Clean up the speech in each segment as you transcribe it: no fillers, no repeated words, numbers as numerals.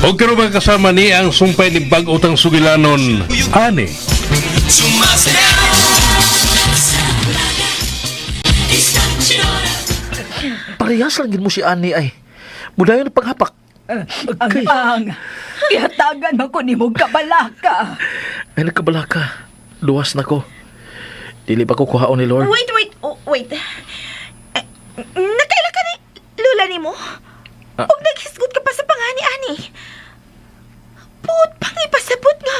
O karon, mga kasama ni ang sumpay ni bag-o tang sugilanon, ani. Sumasayaw. Parehas lang gid mo si Ani ay. Mudayon ang paghapak. Ang ang gihatagan man ko nimo kabalaka. Ay, nagkabala ka. Luwas na ko. Dili ba ko kuhaon ni Lord? Wait, wait, oh, wait. Eh, nakaila ka ni Lula ni mo? Ah. Ug naghisgot ka pa sa pangani ani. Put pang ipasabot nga.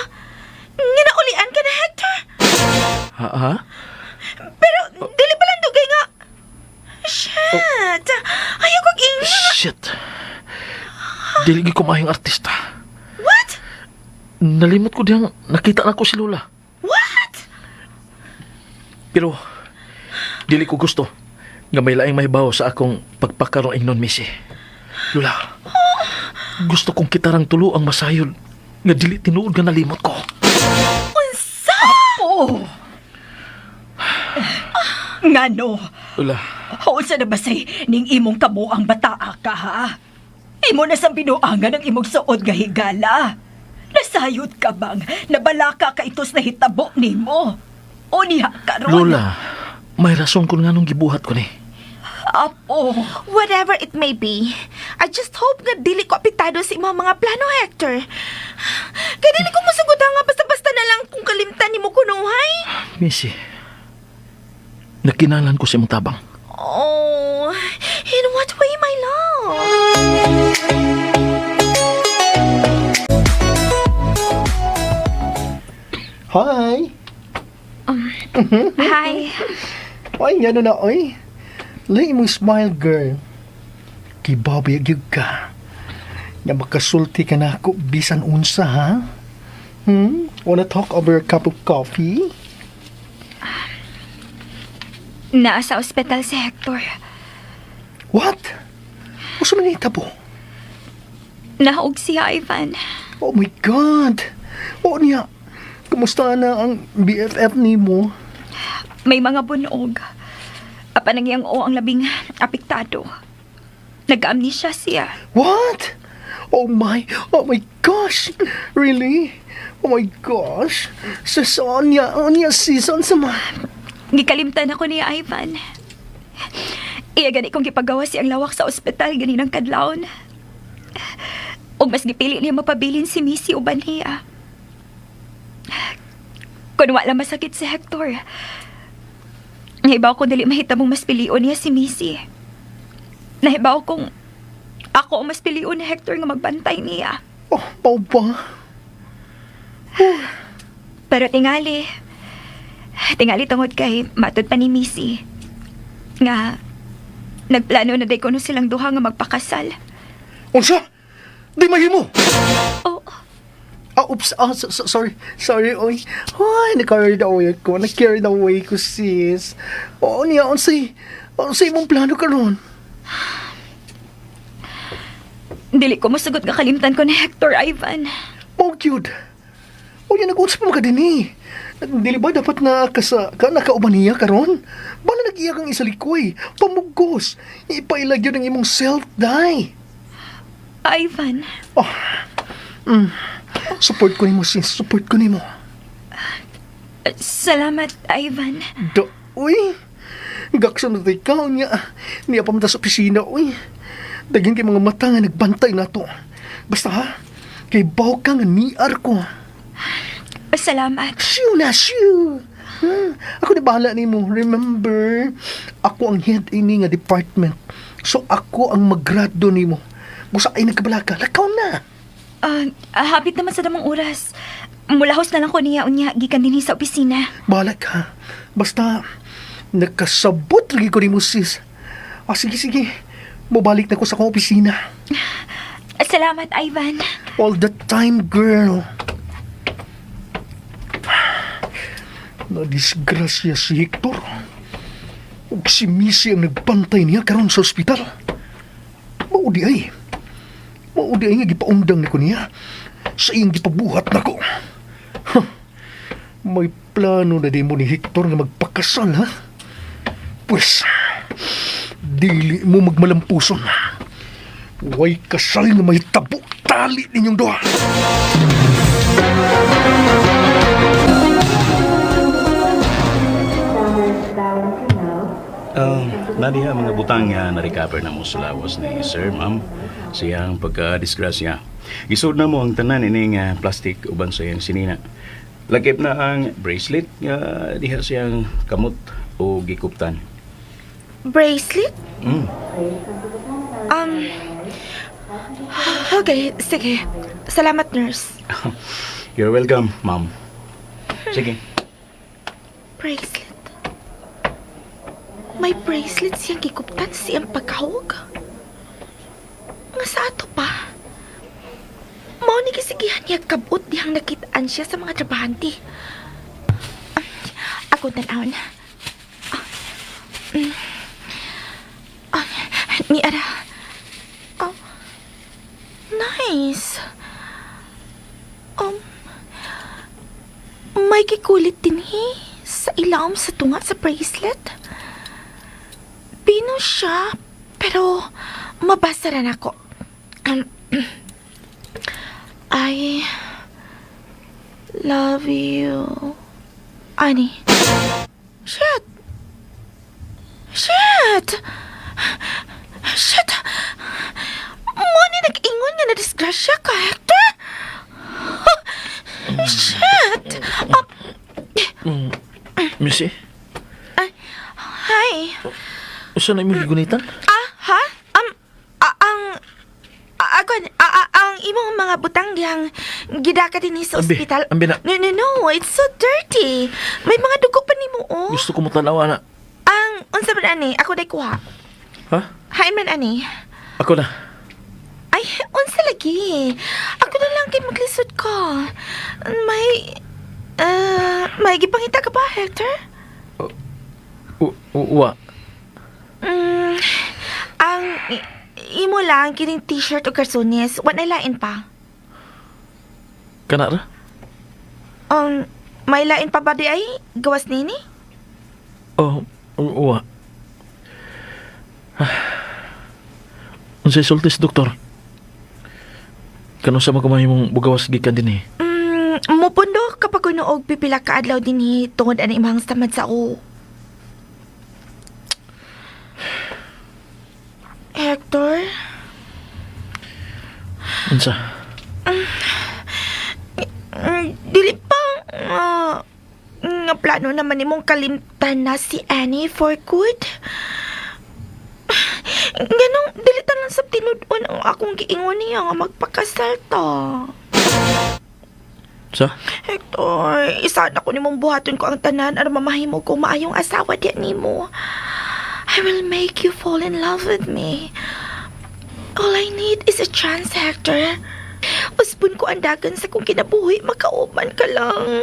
Nga naulian ka na, Hector. Ha? Ha? Pero dili pa lang dugay nga. Shit. Ayaw kong inga. Shit. Dili gid ko maayong artista. What? Nalimot ko diyang nakita na ko si Lola. What? Pero dili ko gusto nga may laing mahibaw sa akong pagpakarong ingnon, Missy. Lola, gusto kong kitarang tulo ang masayod nga dili tinuod nga nalimot ko. Unsa? Oh. Ngano? Lola, Unsa na ba say ning imong kabuang bataa ka ha? Imo na sang binuangan ang imong suod nga higala. Nasayod ka bang nabalaka ka itos na hitabo nimo? O niya karon? Lola, may rason kung nganong gibuhat ko ni. Apo. Whatever it may be, I just hope nga dili ko apektado sa imong mga plano, Hector. Kaya dili ko musugot nga basta-basta na lang kung kalimtan nimo kunuhay. Missy, nakinalan ko sa imong tabang. Oh, in what way, my love? Hi! Hi. Ay, ano na, oy. Lay mong smile, girl. Kay Bobby, agyog ka. Nga makasulti ka na ako bisan unsa, ha? Hmm? Wanna talk over a cup of coffee? Naa sa ospital si Hector. What? Unsa man po? Naog siya, Ivan. Oh my God! Oh niya, kumusta na ang BFF nimo? May mga bunog. Apan ang iyang o ang labing apektado. Nag-amnesia siya. What? Oh my gosh! Really? Oh my gosh! Sa Sonia, Onya, season sa ma. Gikalimtan ako ni Ivan. Iya gani kong gipagawa siyang lawak sa ospital ganinang kadlawon. Ug mas gipili niya mapabilin si Missy uban niya. Kung wala masakit si Hector, nahibaw ko dili mahitamong mas pilion niya si Missy. Nahibaw kong ako ang mas pilion ni Hector nga magbantay niya. Oh, pau ba? Pero tingali, tingali tungod kay matod pa ni Missy nga nagplano na day kuno silang duha nga magpakasal. Unsa? Di mahimo. Oh, Ah, oops. Ah, sorry. Sorry, oy. Ay, na-carried away ako. Na-carried away ko, sis. Oo niya, unsay. Unsay imong plano karon? Dili ko mosugot nga kalimtan ko ni Hector, Ivan. Oh, cute. O yan, nag-uusap pa ka din eh. Dili ba dapat na kasa, ka, nakauban niya karon? Bala nag-iyak ang isalikoy. Pamugos. Ipailag yun ang imong self-die. Ivan, Oh. Support ko nimo, sis. Support ko nimo. Salamat, Ivan. Do, uy. Gaksan na tayo ka, niya. Niya pa man ta sa opisina, uy. Daghan kay mga mata nga nagbantay na to. Basta ha, kay baw ka nga niar ko. Salamat. Shoo na, shoo! Ako na bahala nimo. Remember, ako ang head ini nga department. So ako ang maggrado nimo. Busa ay nagkabalaka, lakaw na. Ah, hapit naman sa damong oras. Mulahos na lang ko niya unya gikan dinhi sa opisina. Bahala ka. Basta, nakasabot lagi ko nimo, sis. Ah, sige, sige. Mabalik na ko sa akong opisina. Salamat, Ivan. All the time, girl. Nadisgrasya si Hector. Ug si Missy ang nagbantay niya karon sa ospital. Mao di ay. Mao di ay nga gipaundang nako niya sa iyang gipabuhat nako. Huh. May plano na di mo ni Hector nga magpakasal, ha? Pues, dili mo magmalampuson. Way kasal nga may tabo. Tali ninyong duha. Nadiha mga butang nga na-recover na mo sa lawas ni Sir, ma'am. Siyang pagka-disgrasya. Gisod na mo ang tanan ining plastic uban sa iyang sinina. Lakip na ang bracelet nga diha siyang kamot o gikuptan. Bracelet? Mm. Okay, sige. Salamat, nurse. You're welcome, ma'am. Sige. Bracelet. May bracelet siyang gikuptan siyang pagkahog. Nga sa ato pa. Mao ni gisigihan niya kabot dihang nakitaan siya sa mga trabahante. Ah, ako tanawon. Ah, Ah, ni ara. Oh, nice. May kikulit din eh, sa ilawom sa tunga sa bracelet. Pino siya, pero mabasa rin ako. I love you. Ani. Shit! Shit! Shit! Mo ni nag-ingon nga na-disgrasya ka, Hector? Shit! Missy, Hi. usa na imong gigunitan? Ah, ha? Ang ako, ang imong mga butang dihang gidaka din sa Ambi, ospital. ambi na. No, no, no. It's so dirty. May mga dugo pa nimo, oh. Gusto ko mo tanawa na. Ang, unsa man ani? Ako day kuha. Ha? Hain man ani? Ako na. Ay, unsa lagi? Ako na lang kay maglisod ko. May, may gipangita ka ba, Hector? Wa. Ang imo lang kining t-shirt o karsones, wa na lain pa. Kana ra? May lain pa ba di ay? Gawas nini? Oh, wa. Unsay sultis, doktor? Kano sa makumahimong bugawas gikan din eh. Mupundo kapag kuno og pipila ka adlaw dinhi tungod ani imong samad sa o. Hector, Unsa? dili pa nga plano naman nimong kalimtan na si Annie for good. Ganong dili tanan sa tinud-on ang akong giingon niya nga magpakasal ta. Sa? Hector, isa na ko nimong buhaton ko ang tanan aron mamahimo ko maayong asawa diya nimo. I will make you fall in love with me. All I need is a chance, Hector. Uspon ko ang dagan sa kong kinabuhi, makauban ka lang.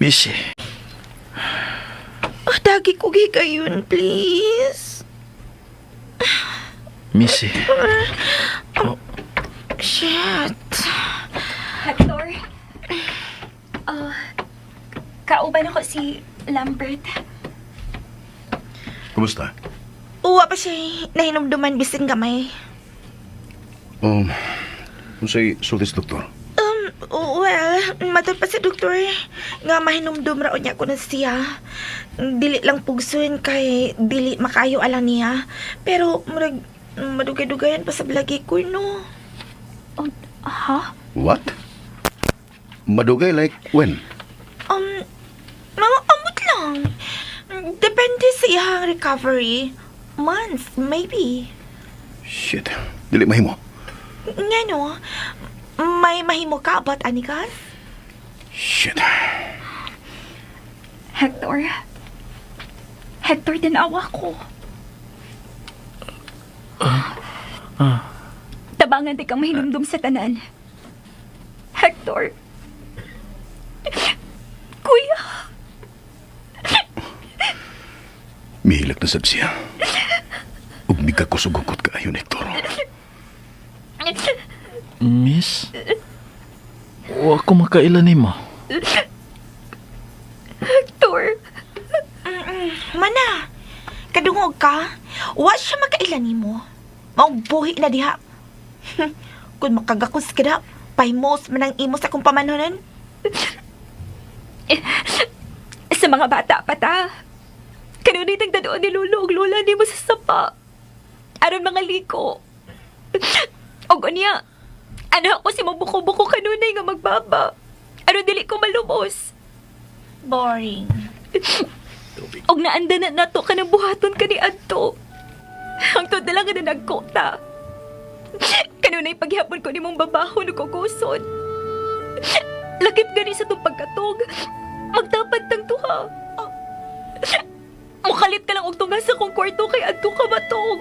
Missy. Oh, dagi ko gigayon, please. Missy. Oh, Shit. Hector? Kauban ako si Lambert. Kumusta? Uwa pa siya nahinumduman bisin gamay. Unsay sultis, doktor? Well, matod pa sa doktor nga mahinumdum ra unya ko na siya. Dili lang pugsun kay dili makayo alang niya. Pero murag madugay-dugayan pa sa blagi ko no. Oh, ha? What? Madugay like when? Mga amot lang. Depende sa iyang recovery. Months, maybe. Shit. Dili mahimo. Nga no, may mahimo ka about anikas? Shit. Hector? Hector, tinawa ko. Tabangan di kang mahinumdum sa tanan. Hector. Kuya. Mihilak na sab siya. Ug mikakusugukot kaayo, Hector. Miss? Wa ko makaila nimo. Hector. Mana, kadungog ka. Wa siya makaila nimo. Maong buhi na diha. Kung makagakos ka na, paimos man ang imo sa akong pamanhonan. Sa mga bata pa ta. Kanunay tagdadoon ni Lolo ug Lola nimo sa sapa. Aron mga liko. Og unya, ano ako si mabuko-buko kanunay nga magbaba. Aron dili ko malubos. Boring. Og naanda na nato ka ng buhaton kani adto. Hangtod na lang nga nagkota. Kanunay paghihapon ko nimong babaho nagkukusod. Lakip gani sa tong pagkatog. Magtapad tang tuha. Mukalit ka lang og tunga sa kong kwarto kay adto ka matog.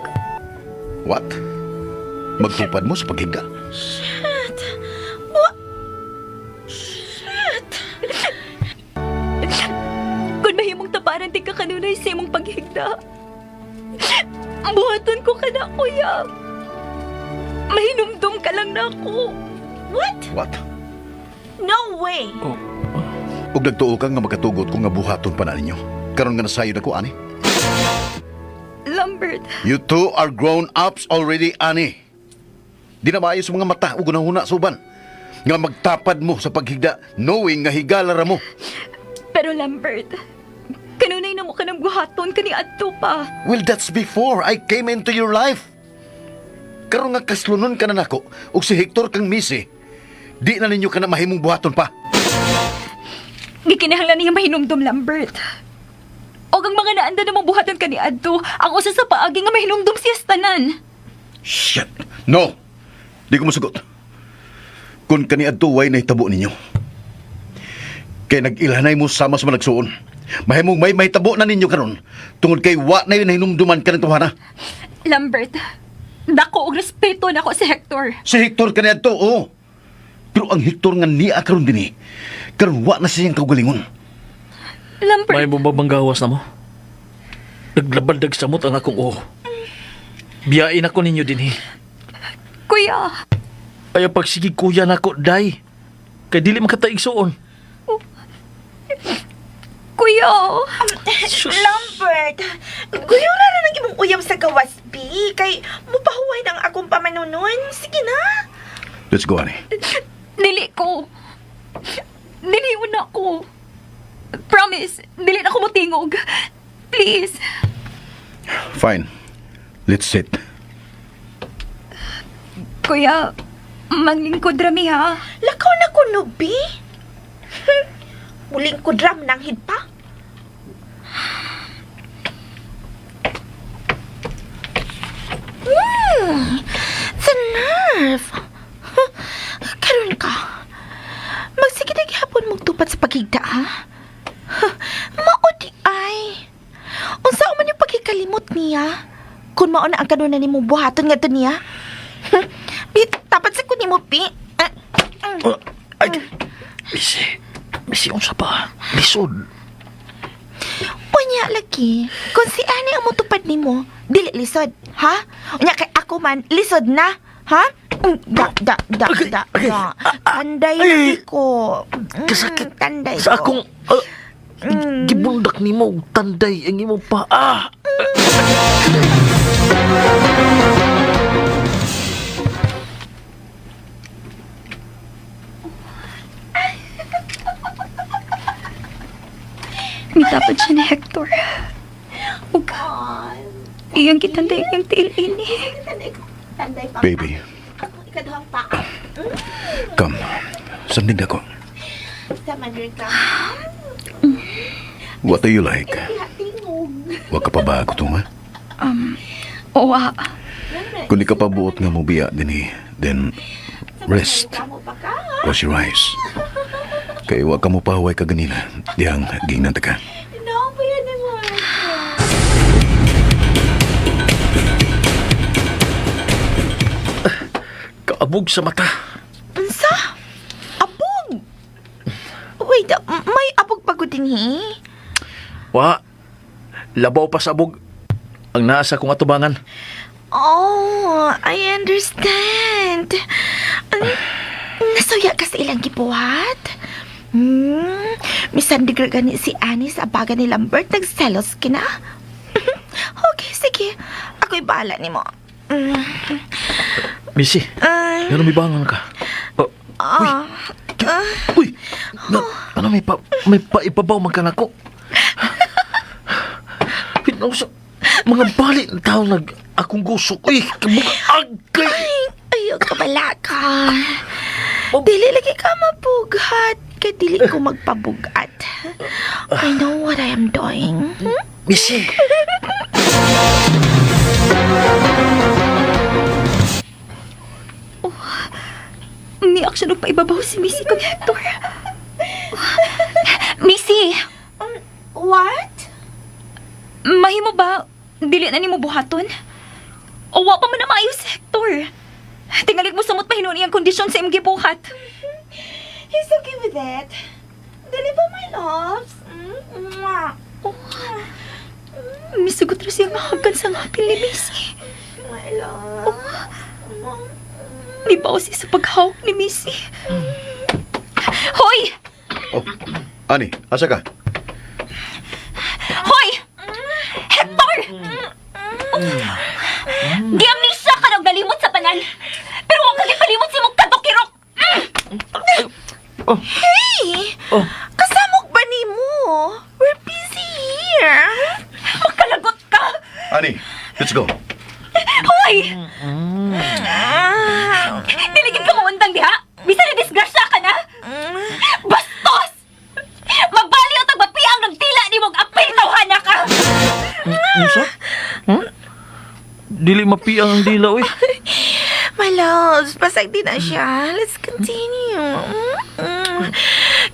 What? Magtupad mo sa paghigda? Shit! What? Shit! Kung mahimong taparan di ka kanunay sa imong paghigda. Buhaton ko ka na, kuya. Mahinumdum ka lang na ako. What? What? No way! Ug nagtuo ka nga magkatugot kung nga buhaton pa na ninyo. Karon nga nasayod ako, ani. Lambert, You two are grown-ups already, ani. Di na maayo sa mga mata ug hunahuna sa uban. Nga magtapad mo sa paghigda knowing nga higala ra mo. Pero Lambert, kanunay na mo ka ng buhaton kani adto pa. Well, that's before I came into your life. Karon nga kaslunon ka na nako ug si Hector kang Missy. Di na ninyo ka na mahimong buhaton pa. Gikinahanglan niya mahinumdum, Lambert. Og ang mga naanda na mong buhaton kani adto, ang usa sa paagi nga mahinumdum siya sa tanan. Shit. No. Di ko musugot. Kung kaniadto way nahitabo ninyo. Kay nag-ilhanay mo sama sa managsuon. Mahimong may mahitabo na ninyo karon tungod kay wa na yun nahinumduman ka ng tuhana. Lambert, dako og respeto nako si Hector. Si Hector kaniadto, oo. Pero ang Hector nga niya karon dinhi, karon wa na siyang kaugalingon. Lambert, May bumabang gawas na mo. Naglabandag samot ang akong uho. Biyain ako ninyo dinhi. Kuya, Ayaw pagsige kuya nako, day. Kay dili makataigsuon. Kuya. Lambert, guyura na ng imong uyab sa gawas, B. Kay mupahuway ng akong pamanunon. Sige na. Let's go, ani. Dili ko. Dili na ko. Promise, dili na ko motingog. Please. Fine. Let's sit. Kuya, maglingkod rami ha. Lakaw na ko, no, B. Muling kudram ng hidpa. The nerve! Huh, karon ka. Magsige na gihapon magtupat sa paghigda, ha? Huh, mao di ay. Unsa man yung pagkikalimot niya? Kung mao na ang kanunan nimo buhaton ngadto niya? Huh, Bi, tapat sa ko nimo, Bi. Ah, Ay, Missy. Missy, unsa pa? Lisod. Unya lagi, kung si ani ang mutupad nimo, dili lisod, ha? Unya kay ako man lisod na, ha? Da da da Okay, da okay. da. Tanday Ay. lagi ko. Kasakit. Tanday Sa ko. akong... Gibundak nimo og tanday ang imong paa. Mitapad siya ni Hector. Ug iyang gitanday ang tiil ini. Tanday ko. Tanday pa. Baby, Akong ikaduhang paa. come. Sandig ako. Sa man ka. What do you like? Diha tingog. Wa ka pa ba gutom, ha? Owa, Kung di ka pa buot nga mobiya dinhi, then rest. Kamo pa ka. Close your eyes. Kay wa ka mo pahuway ka ganina. Dihang gingnan ta ka. No, pa yan mo. Kaabog sa mata. Unsa? Abog. Wait, may abog pa ko dinhi? Wa. Labaw pa sa abog. Ang naa sa akong atubangan. Oh, I understand. Nasuya ka sa ilang gibuhat? Misandig ra gani si Annie sa abaga ni Lambert nagselos kina. Okay, sige. Ako'y bahala nimo. Missy, Ay, Pero may bangon ka. Oh, uy! Uy! Na, ano may paibabaw man ka nako. Sa, mga bali na tao nag akong gusok. Uy, kabuka, agay! Ayaw ka bala ka. Oh. Dili lagi ka mabughat. Kay dili ko magpabugat. I know what I am doing. Hmm? Missy! Umiyak siya nagpaibabaw si Missy kang Hector. Missy! What? Mahimo ba dili na nimo buhaton? O wa pa man na maayo si Hector. Tingalig mo samot pa hinuon iyang kondisyon sa imong gibuhat. He's okay with it. Dili ba, my loves? Mm? Mwah. Misugot ra siya mahagan sa ngapil ni Missy. My love. Nibaw siya sa paghawak ni Missy. Hoy! Oh, Ani, asa ka? Hoy! Hector! Gi-amnesia ka nang nalimot sa tanan. Pero huwag ka gipalimot sa imong kadukirok. Hey! Oh. Kasamok ba nimo? We're busy here. Makalagot ka! Ani, let's go. Hoy! Diligid ka mo undang diha! Bisan na disgrasya ka na! Bastos! Magbaliw tag mapiang nagtila ni mong apil tawhana ka! Unsa? Hmm? Dili mapiang ang dila, uy. My loves, pasag din na siya. Let's continue. Mm-mm.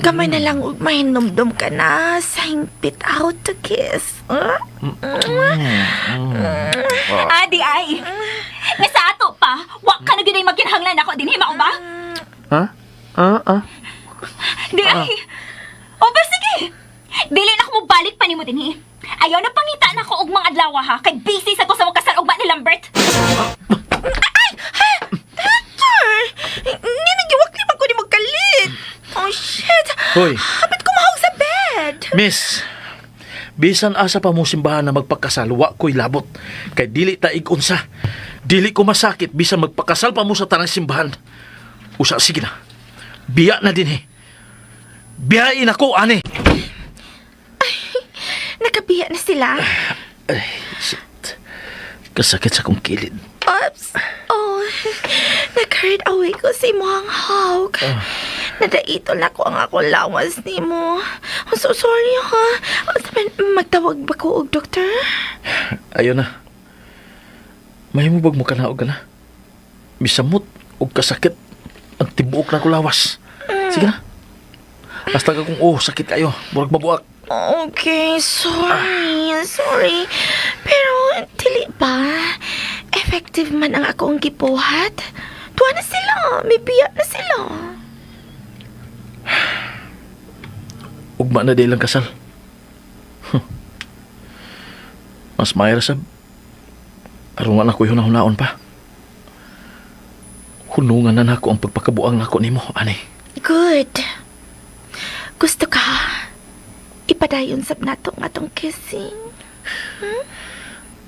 Gamay na lang ug mahinumdum ka na sa hingpit out to kiss. Adi ay! Nga sa ato pa, wa ka na gyud ay magkinahanglan ako dinhi mao ba? Ha? Ah, ah. Di ay! O ba sige! Dili na ko mobalik pa nimo dinhi. Ayaw na pangita na ko og mga adlaw ha, kay busy sa ko sa kasal ugma ni Lambert. Ay! Ha! Hector! Nga nagiwakli man ko ni magkalit. Oh, shit. Hoy. Hapit ko mahog sa bed. Miss, bisan asa pa mo simbahan na magpakasal, wa ko'y labot. Kay dili ta igunsa. Dili ko masakit bisan magpakasal pa mo sa tanang simbahan. Usa, sige na. Biya na din eh. Biyain ako, ani. Nakabiya na sila. Ay, shit. Kasakit sa kong kilid. Oops. Oh, nag-carried away ko sa imong hawk. Nadaito na ko ang akong lawas nimo. I'm so sorry, ha? Sabi, magtawag ba ko og doktor? Ayun na. Mahimubag mo kanaog ka na. Bisamot og kasakit ang tibuok na ko lawas. Sige na. Basta ka kung oh, sakit kayo. Murag mabuak. Okay, sorry, sorry. Pero, dili ba? Effective man ang akong gibuhat. Tuwa na sila, may biya na sila. Ugma na di lang kasal. Huh. Mas mayra sab. Aron wa na ko hunaon pa. Hunungan na nako ang pagpakabuang nako nimo, ani. Good. Gusto ka? Ipadayon sab nato ang atong kissing.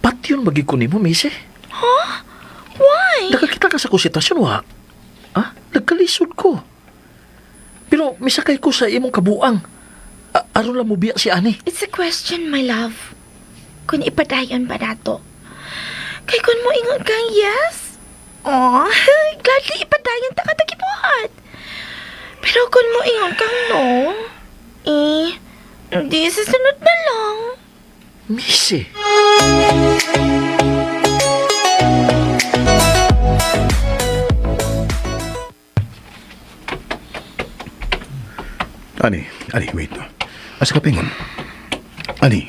Patyon bagi ko nimo, Missy. Why? Nakakita ka sa kong sitwasyon, wa? Ah, nagkalisod ko. Pero misakay ko sa imong kabuang. Aron lang mo biya si ani. It's a question, my love. Kung ipadayon ba nato? Kay kung mo ingon kang yes, oh, gladly ipadayon ta katagibuhat. Pero kung mo ingon kang no, eh, di sa sunod na lang. Missy. Ani, Ani, wait. Asa ka pingon? Ani,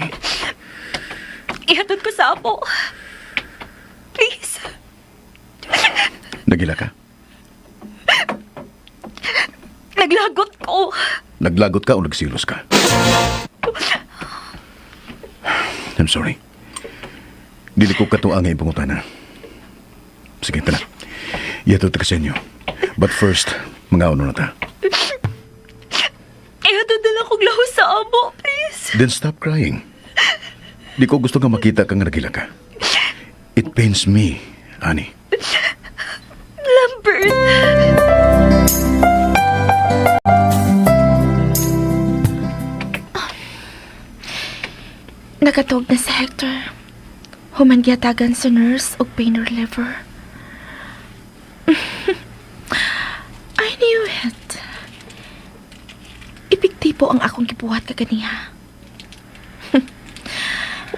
Ihatod ko sa apo. Please. nagila ka? Naglagot ko. Naglagot ka o nagsilos ka? I'm sorry. Dili ko katuang nga ipangutana. Sige, tara. Ihatod ka sa inyo. But first, mga ano na ta. Ihatod na lang kong lahos sa amo, please. Then stop crying. Di ko gusto nga makita kang nagila ka. It pains me, Ani. Lambert. Nakatuog na si Hector. Human gihatagan sa nurse og pain reliever. I knew it. Epektibo ang akong gibuhat kaganiha.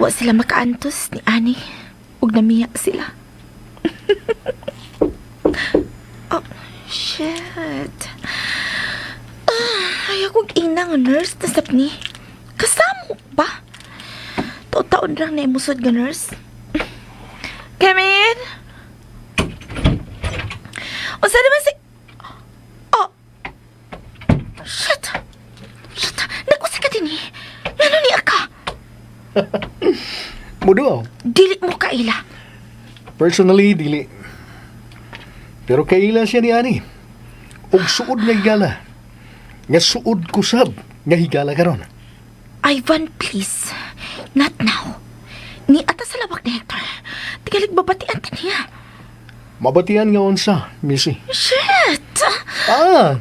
Wa sila makaantos ni ani ug namiya sila. Oh, shit. Ah, ayaw kong ina nga nurse na sab ni. Kasamo ba? Taon-taon lang na imusod nga nurse. Come in! Unsa naman si... Oh! Shit! Shit! Nag-unsa ka diri? Ngano niya ka? Mudo. Dili mo kaila. Personally, dili. Pero kaila siya ni Ani. Og suod nga higala. Nga suod ko sab nga higala karon. Ivan, please. Not now. Ni ata sa lawak ni Hector. Tingalig babatian ta niya. Mabatian nga unsa, Missy. Shit! Ah,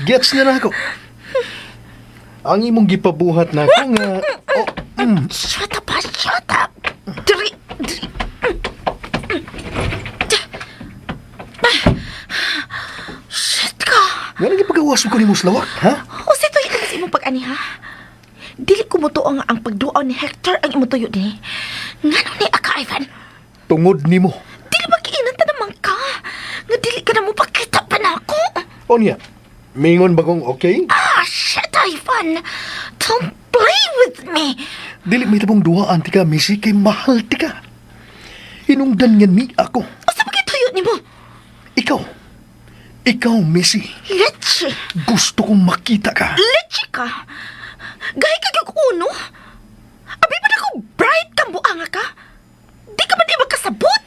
gets na nako. Ang imong gipabuhat nako nga oh, Shut up, ha? Shut up! Diri! Diri! Shit ka! Nga lagi pagawas ko nimo sa lawak, ha? O sa tuyo sa imong pag-ani, ha? Dili ko mutuo nga ang pagduaw ni Hector ang imong tuyo diri. Ngano ni aka, Ivan? Tungod nimo. Dili ba kiinan ta naman ka? Nga dili ka na mo pakita pa nako. O niya, mingon ba kong okay? Ah, shit, Ivan! Don't play with me! Dili may tabong duhaan tika, Missy, kay mahal tika. Hinungdan nga ni ako. O sa pagkituyo nimo? Ikaw. Ikaw, Missy. Leche! Gusto kong makita ka. Leche ka! Gahi ka gyud uno? Abi pa na ko bright kang buanga ka? Di ka man di makasabot?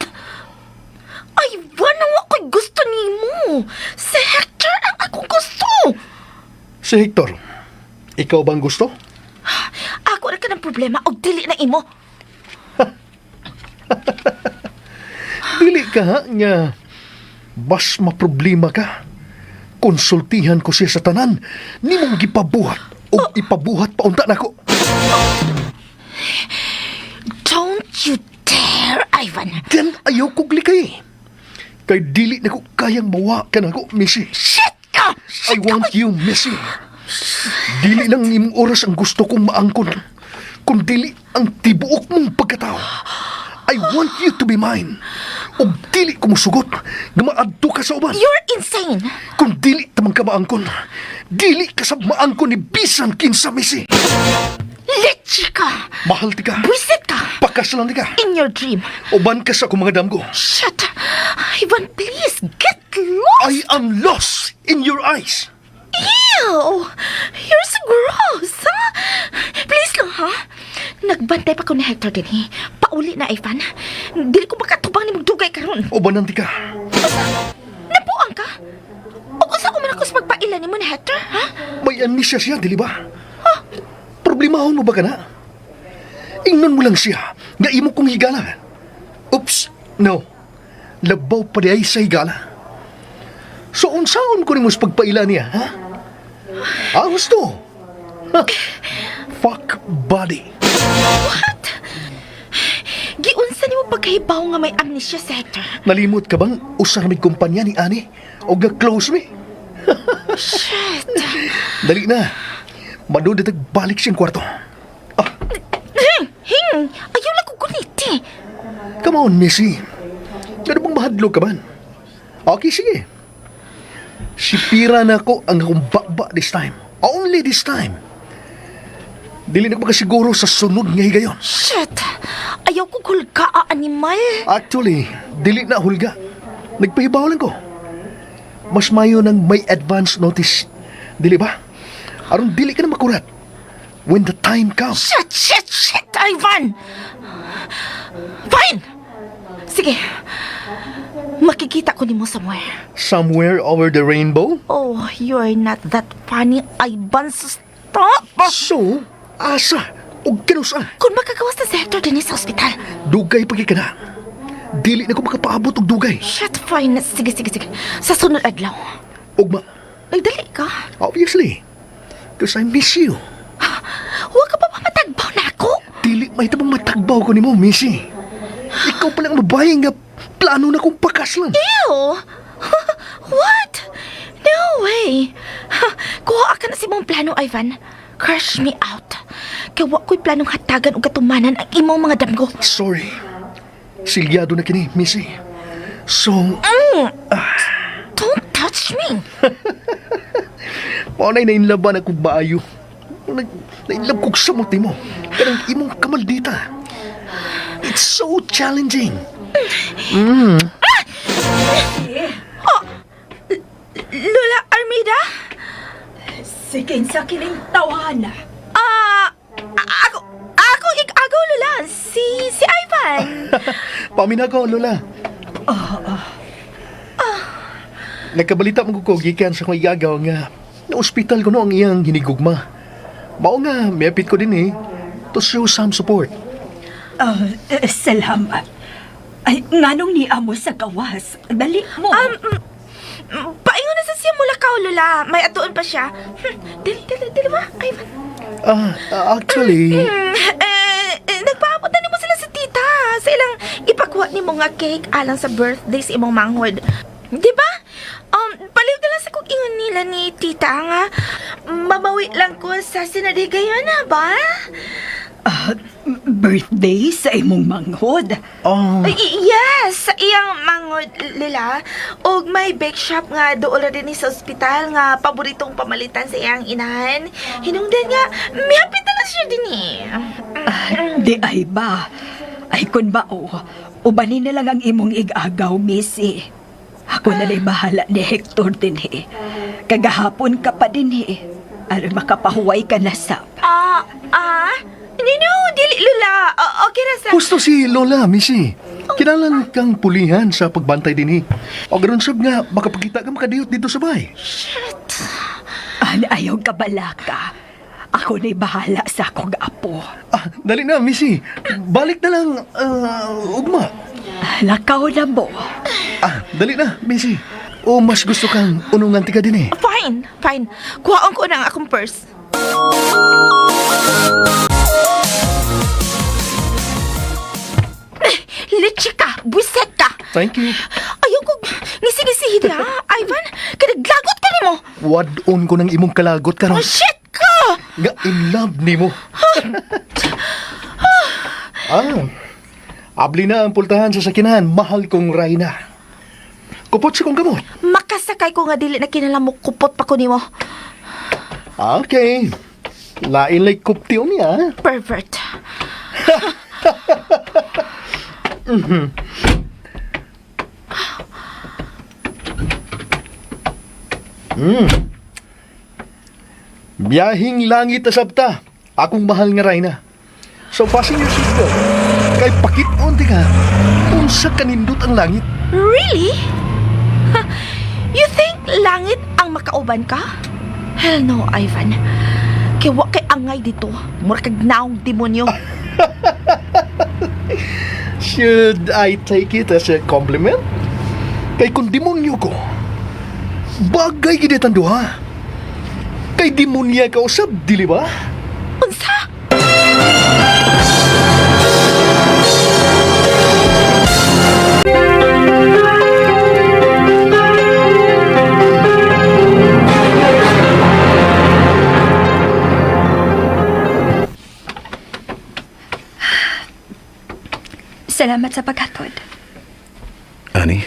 Ay, wala ako'y gusto nimo. Si Hector ang akong gusto. Si Hector, ikaw bang gusto? Ako na ka ng problema o dili na imo. Dili ka ha, nga bas maproblema ka. Konsultihan ko siya sa tanan. Nimong gipabuhat o ipabuhat paunta nako. Don't you dare, Ivan. Then ayaw kog likay. Kay dili na ko kayang mawa ka nako, Missy. Shit ka! I want you, Missy. Dili lang imong oras ang gusto kong maangkon. Kung dili ang tibuok mong pagkatao. I want you to be mine. Ug dili ko musugot nga maadto ka sa uban. You're insane. Kung dili tamang ka maangkon, dili ka sa maangkon ni bisan kinsa, Missy. Leche ka! Mahal ti ka. Buisit ka! Pakasalan ti ka. In your dream. Uban ka sa akong mga damgo. Shit! Ivan, please, get lost! I am lost in your eyes. Ew! You're so gross, ha? Please lang, ha? Nagbantay pa ko ni Hector din, eh. Pauli na, Ivan. Dili ko makatubang ni magdugay karon. Ubanan ti ka. Nabuang ka? O kung saan man ako sa pagpaila nimo ni Hector, ha? May amnesia siya, dili ba? Problemahon mo ba ka na? Ingnon mo lang siya nga imo kong higala. Oops, no. Labaw pa di ay sa higala. So unsaon ko nimo sa pagpaila niya, ha? Ah, gusto. Ha? Fuck body. What? Giunsa nimo pagkahibaw nga may amnesia si Hector? Nalimot ka bang usa ra may kumpanya ni Ani o ga close me? Shit! Dali na. Maduditag balik siyang kwarto. Ah, Hing! Hing! Ayaw lang ko guniti. Come on, Missy. Ano bang mahadlok ka man? Okay, sige. Sipira na ko ang akong baba this time. Only this time. Dili na ko makasiguro sa sunod nga higayon. Shit! Ayaw ko hulga, ah, animal. Actually, dili na hulga. Nagpahibaw lang ko. Mas mayo nang may advance notice. Dili ba? Aron dili ka na makurat. When the time comes. Shit! Shit! Shit, Ivan! Fine! Sige. Makikita ko nimo somewhere. Somewhere over the rainbow? Oh, you're not that funny, Ivan. So stop! So, asa? O kanusa? Kung makagawas na si Hector din sa ospital. Dugay pagi ka na. Dili na ko makapaabot og dugay. Shit, fine. Sige, sige, sige. Sa sunod adlaw. Ugma, Nagdali ka. obviously. Because I miss you. Huwag ka pa mamatagbaw na ako. Dili May tabang matagbaw ko nimo, Missy. Ikaw pala ang babae nga plano na kong pakaslan. Ew! What? No way! Kuha ka na sa imong plano, Ivan. Crush me out. Kaya wa ko'y planong hatagan o katumanan ang imong mga damgo. Sorry. Silyado na kini, Missy. So, Don't touch me! mao na'y nainlaban akong maayo. Nainlab kog samot nimo. Kanang imong kamaldita. It's so challenging. Lola Armida? Sige, sa kining tawana. Ah, ako ig-agaw, Lola. Si Ivan. Pamin ako, Lola. Nagkabalita mo ko gikan sa kong igagaw nga na ospital ko no ang iyang hinigugma. Mao nga, miapit ko din eh. To show some support. Ah, salamat. Ay, nganong ni amo sa gawas? Dali mo. Paingon na sa siya mula ka, Lola. May atuon pa siya. Dili, dili, dili ba, Ivan? Actually, Nagpaabot na nimo sila sa tita sa ilang ipakuha nimo nga cake alang sa birthday sa imong manghod. Di ba? Paliw na lang sa kung ingon nila ni tita nga mamawi lang ko sa sinadigayon na ba? Ah, birthday sa imong manghod. Oh, Ay, yes, sa iyang manghod lila. Og may bake shop nga doon na din sa ospital nga paboritong pamalitan sa iyang inahan. Hinungdan nga, mihapit na lang siya din eh. Ah, di ay ba? Ay kun ba o, ubanin na lang ang imong igagaw, Missy. Ako na la'y bahala ni Hector din eh. Kagahapon ka pa din eh. Aron makapahuway ka na sab. Ah, ah? No, no, dili lula. Okay ra sa. Gusto si Lola, Missy. Kinalan kang pulihan sa pagbantay din eh. O ganun sab nga, makapagkita ka makadiyot dito sa bahay. An ayaw ka balaka. Ako na'y bahala sa akong apo. Ah, dali na, Missy. Balik na lang, ugma. Lakaw na mo. Ah, dali na, Missy. O mas gusto kang unungan tika din eh. Fine, fine. Kuhaon ko na ang akong purse. Litsi ka! Buset ka! Thank you. Ayaw ko ngisi-ngisi ha, Ivan. Kanaglagot ka nimo. Wadon ko ng imong kalagot karon. Oh, shit ka! Nga in love nimo. Ah, abli na ang pultahan sa sakinahan, mahal kong Reyna. Kupot sa kong gamot. Makasakay ko nga dili na kinala mo kupot pa ko nimo. Okay. Lain like kupti niya. Pervert. Biyahing langit asabta. Akong mahal nga Reyna. So fasten your seatbelt. Kay pakit-on ti ka. Unsa kanindot ang langit. Really? Ha, you think langit ang makauban ka? Hell no, Ivan. Kay wa kay angay dito. Mura kag naong demonyo. Should I take it as a compliment? Kay kung demonyo ko, bagay gid ang duha. Kay demonya ka usab, dili ba? Unsa? Salamat sa paghatod. Ani?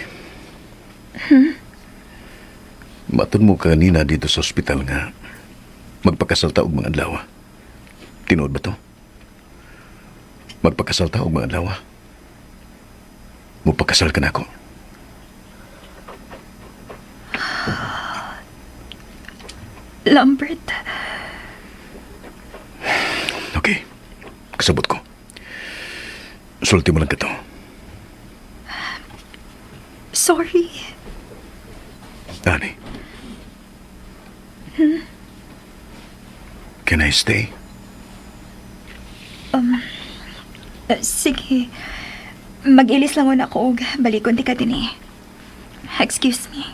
Matun mo kanina dito sa ospital nga magpakasal ta og mga adlaw. Tinuod ba to? Magpakasal ta og mga adlaw. Mupakasal ka na ako. Lambert, Okay. Kasabot ko. Sulti mo lang kato. Sorry. Ani? Can I stay? Sige. Mag-ilis lang muna ako og balikon di ka din eh. Excuse me.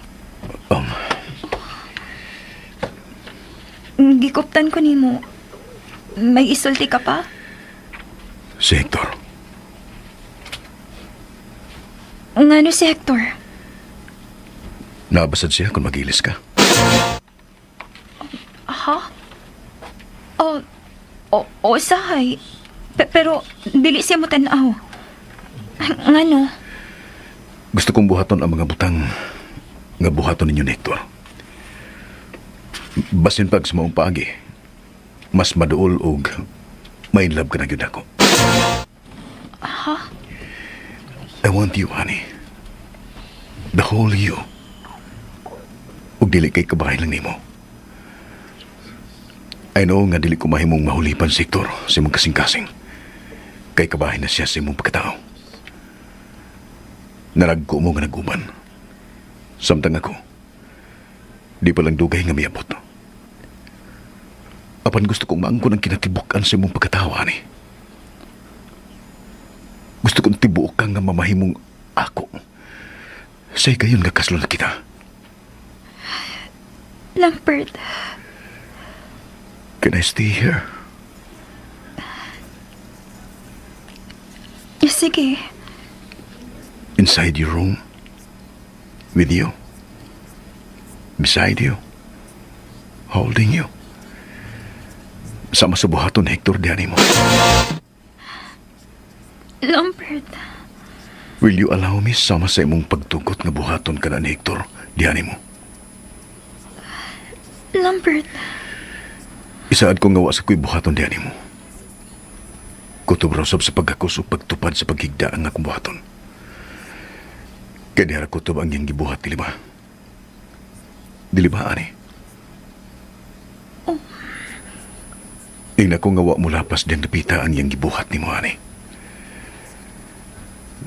Gikuptan ko nimo. May isulti ka pa? Si Hector. Ngano si Hector? Naa ba sad siya kung magilis ka? Ha? Oh, o, o usahay. Pero dili siya mo tanaw. Ngano? Gusto kong buhaton ang mga butang nga buhaton ninyo ni Hector. Basin pag sa maong paagi, mas maduol og ma-inlove ka na gyud ako. Ha? I want you, honey. The whole you. Ug dili kay kabahin lang nimo. I know nga dili ko mahimong mahulipan si Hector sa imong kasing-kasing. Kay kabahin na siya sa imong pagkatao. Naragko mo nga naguban. Samtang ako, di pa lang dugay nga miabot. Apan gusto kong maangkon ang kinatibuk-an sa imong pagkatao, honey. Gusto kong tibuok ka nga mamahimong ako. Sa higayon nga kaslo na kita. Lambert, Can I stay here? Sige. Inside your room? With you? Beside you? Holding you? Sama sa buhaton Hector diha nimo. Lambert, Will you allow me sama sa imong pagtugot nga buhaton ka na ni Hector diha nimo? Lambert, Isaad ko nga wa sa ko'y buhaton diha nimo. Kutob ra usab sa paghakos ug pagtupad sa paghigda ang akong buhaton. Kay diha ra kutob ang iyang gibuhat, dili ba? Dili ba, ani? Oh. Ingna ko nga wa mo lapas diyang dapita ang iyang gibuhat nimo, ani.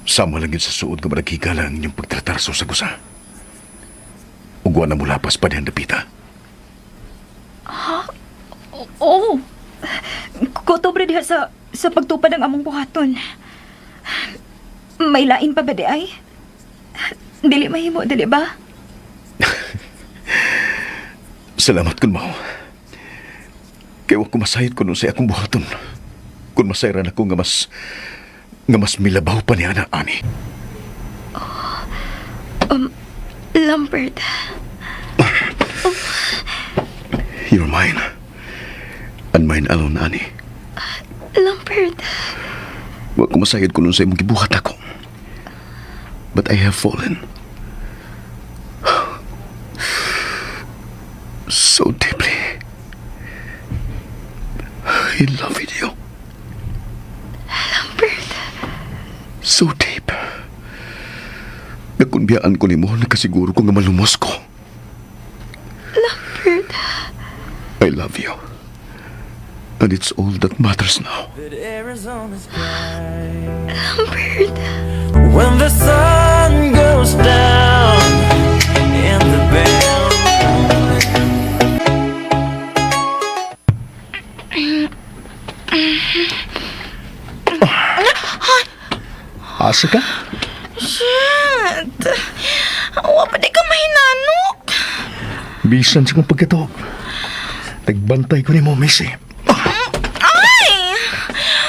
Sama lang yun sa suod nga managhigala ang inyong pagtratar sa usa. Ug wa na mo lapas pa diyang dapita. Oo. Kutob ra diha sa pagtupad ang among buhaton. May lain pa ba di ay? Dili mahimo, dili ba? Salamat kun mao. Kay wa ko masayod kun unsay akong buhaton. Kung masayran ako nga mas milabaw pa niya na ani. Lambert, You're mine. And mine alone, ani. Lambert, Wa ko masayod kung unsay imong gibuhat ako. But I have fallen so deeply in love with you. Lambert, So deep. Nga kung biyaan ko nimo, nakasiguro ko nga malumos ko. Lambert. I love you. And it's all that matters now. Lambert. When the sun goes down in the band. Asa ka? Shit! Wa pa di ka mahinanok. Bisan sa kong pagkatuog. Nagbantay ko nimo, Missy. Ay!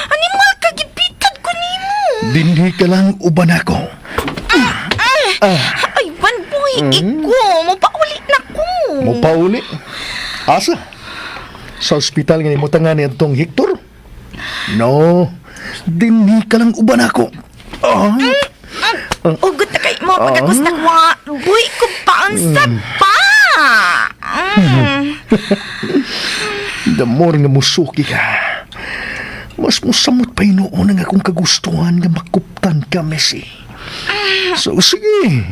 Animal ka, gipitad ko nimo. Dinhi ka lang uban ako. Ay, one boy, iko. Mopauli na ko. Mopauli. Asa? Sa ospital nga nimo ni atong Hector? No. Dinhi ka lang uban ako. Ah. Ugot na kay mo pagkakos na kwa. Boy, ko paansa pa. The more nga musuki ka, mas musamot pa hinuon ang akong kagustuhan nga makuptan ka, Messi. So, sige.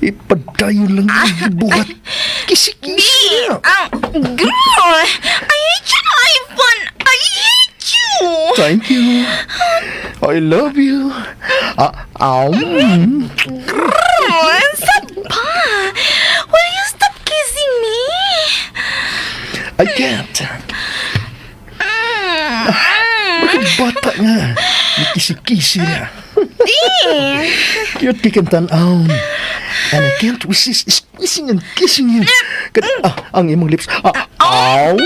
Ipadayon lang ang gibuhat. Kisi-kisi na. Ah, girl! I hate you, Ivan! I hate you! Thank you. I love you. Ah, Girl, stop pa! Will you stop kissing me? I can't. Bakit bata nga? May kisi-kisi na. Cute kay kang tan-awon. And I can't resist squeezing and kissing you. Kat, ang imong lips. Ah, ow.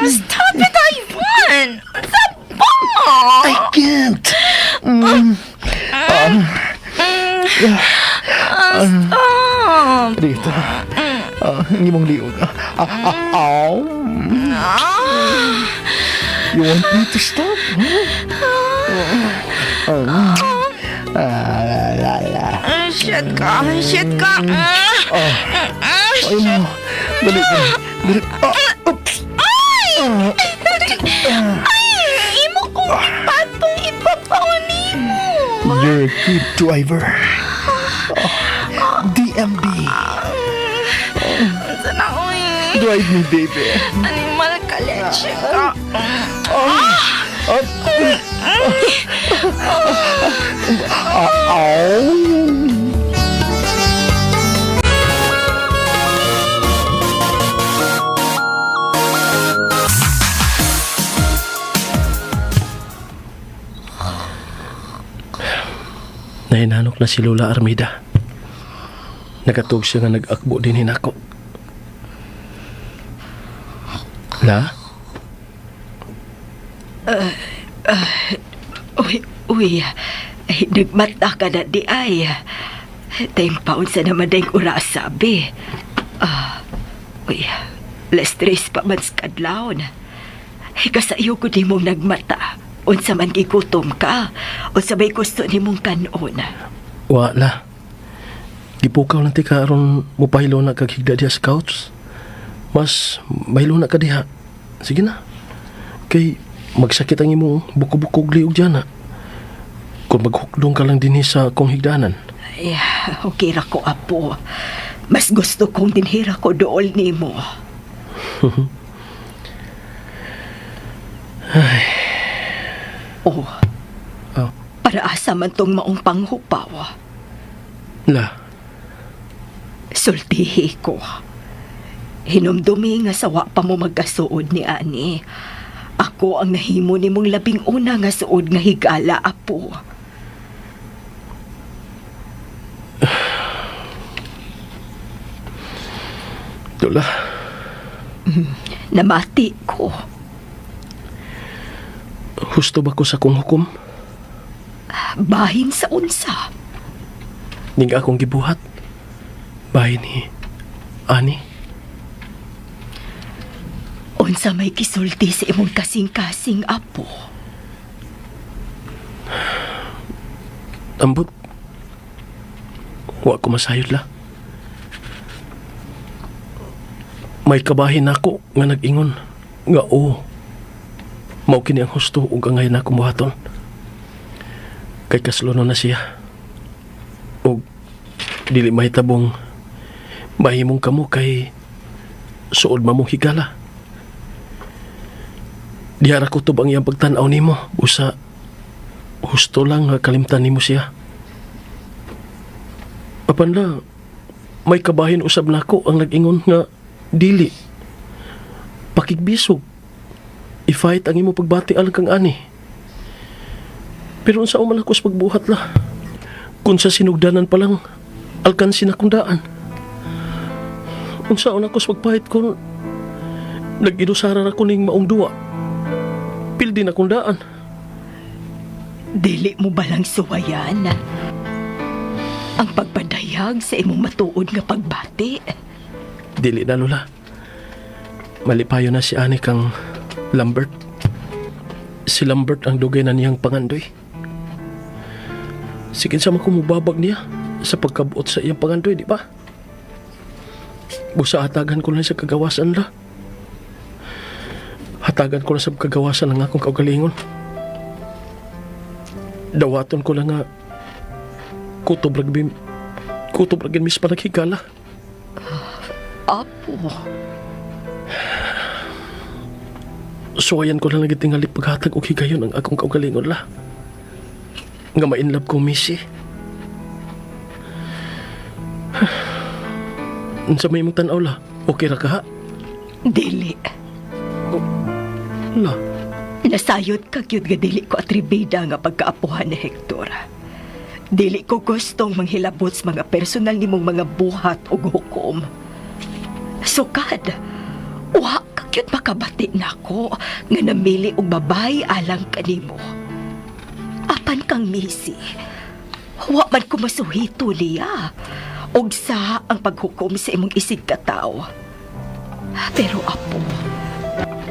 Stop it, Ivan! Stop pa! I can't. Stop. Dito. Ang imong liog. Ow. You want me to stop? Huh? Shit ka. Shit ka. Ay mo. Dali, dali. Dali. Oops. Ay! Ay! Imo kong ipatong ipapaw nimo. You're a good driver. Oh, DMB. Unsa na oy? Drive me, baby. Animal ka, leche ka. Ow. Nahinanok na si Lola Armida. Nakatug siya nga nag-akbo din hinako. La? Uy, uy. Ay, nagmata ka na di ay. Tayong paon sa naman dayong orasa, be. Uy, less stress pa man sa kadlawon. Ay, kasayo ko di mong nagmata. Unsa man gigutom ka. Unsa may gusto ni mong kanon. Wala. Gipukaw lang ti ka aron mupahilo na kag higda diha sa couch. Mas mahilo na ka diha. Sige na. Kay magsakit ang imong buko-bukog liog diyan ha. Kung maghukdong ka lang dinhi sa akong higdanan. Ay, okay ra ko, apo. Mas gusto kong dinhira ko dool nimo. Oh. Oh. Para asa man tong maong panghupaw. La, Sultihi ko. Hinumdumi nga sawa pa mo magkasuod ni ani. Ako ang nahimo nimong labing una nga suod nga higala, apo. Lola, Namati ko. husto ba ko sa akong hukom? Bahin sa unsa. Ning akong gibuhat. Bahin ni Ani. Unsa may kisulti sa imong kasing-kasing, apo. Ambot. Wa ko masayod la. May kabahin nako nga nag-ingon nga oo. Mao kini ang husto ug angay nako buhaton. Kay kaslono na siya. Ug dili mahitabong mahimong kamo kay suod mamong higala. Diha ra kutob ang iyang pagtan-aw nimo usa husto lang nga kalimtan nimo siya. Apan la, may kabahin usab nako ang nag-ingon nga dili. Pakigbisog. I-fight ang imo pagbati alang kang ani. Pero unsa man ako sa pagbuhat la. Kung sa sinugdanan pa lang, alkansin akong daan. Unsa ako sa pagpahit kung nag-inusaran ako ning maong duwa. Pildi na akong daan. Dili mo balang suwayan ang pagpadayag sa imong matuod nga pagbati. Dili na, Lola. Malipayo na si Ani kang Lambert. Si Lambert ang dugay na niyang pangandoy. Sige sa makumubabag niya sa pagkabuot sa iyang pangandoy, di ba? Busa hatagan ko lang sa kagawasan la. Hatagan ko lang sa kagawasan ang akong kaugalingon. Dawaton ko lang nga kutob ragbi kutob ragin mis panaghigala. Apo, Suwayan ko lang nagtingali paghatag og higayon ang akong kaugalingon la. Nga ma-inlove ko, Missy. Unsa may imong tan-aw la? Okay ra ka ha? dili. La, Nasayod ka gyud nga dili ko atribida nga pagkaapuhan ni Hector. Dili ko gustong manghilabot sa mga personal nimong mga buhat ug hukom. Sukad, wa ka gyud makabati nako nga namili og babae alang kanimo. Apan kang Missy, wa man ko masuhito niya og sa ang paghukom sa imong isig katawo. Pero apo,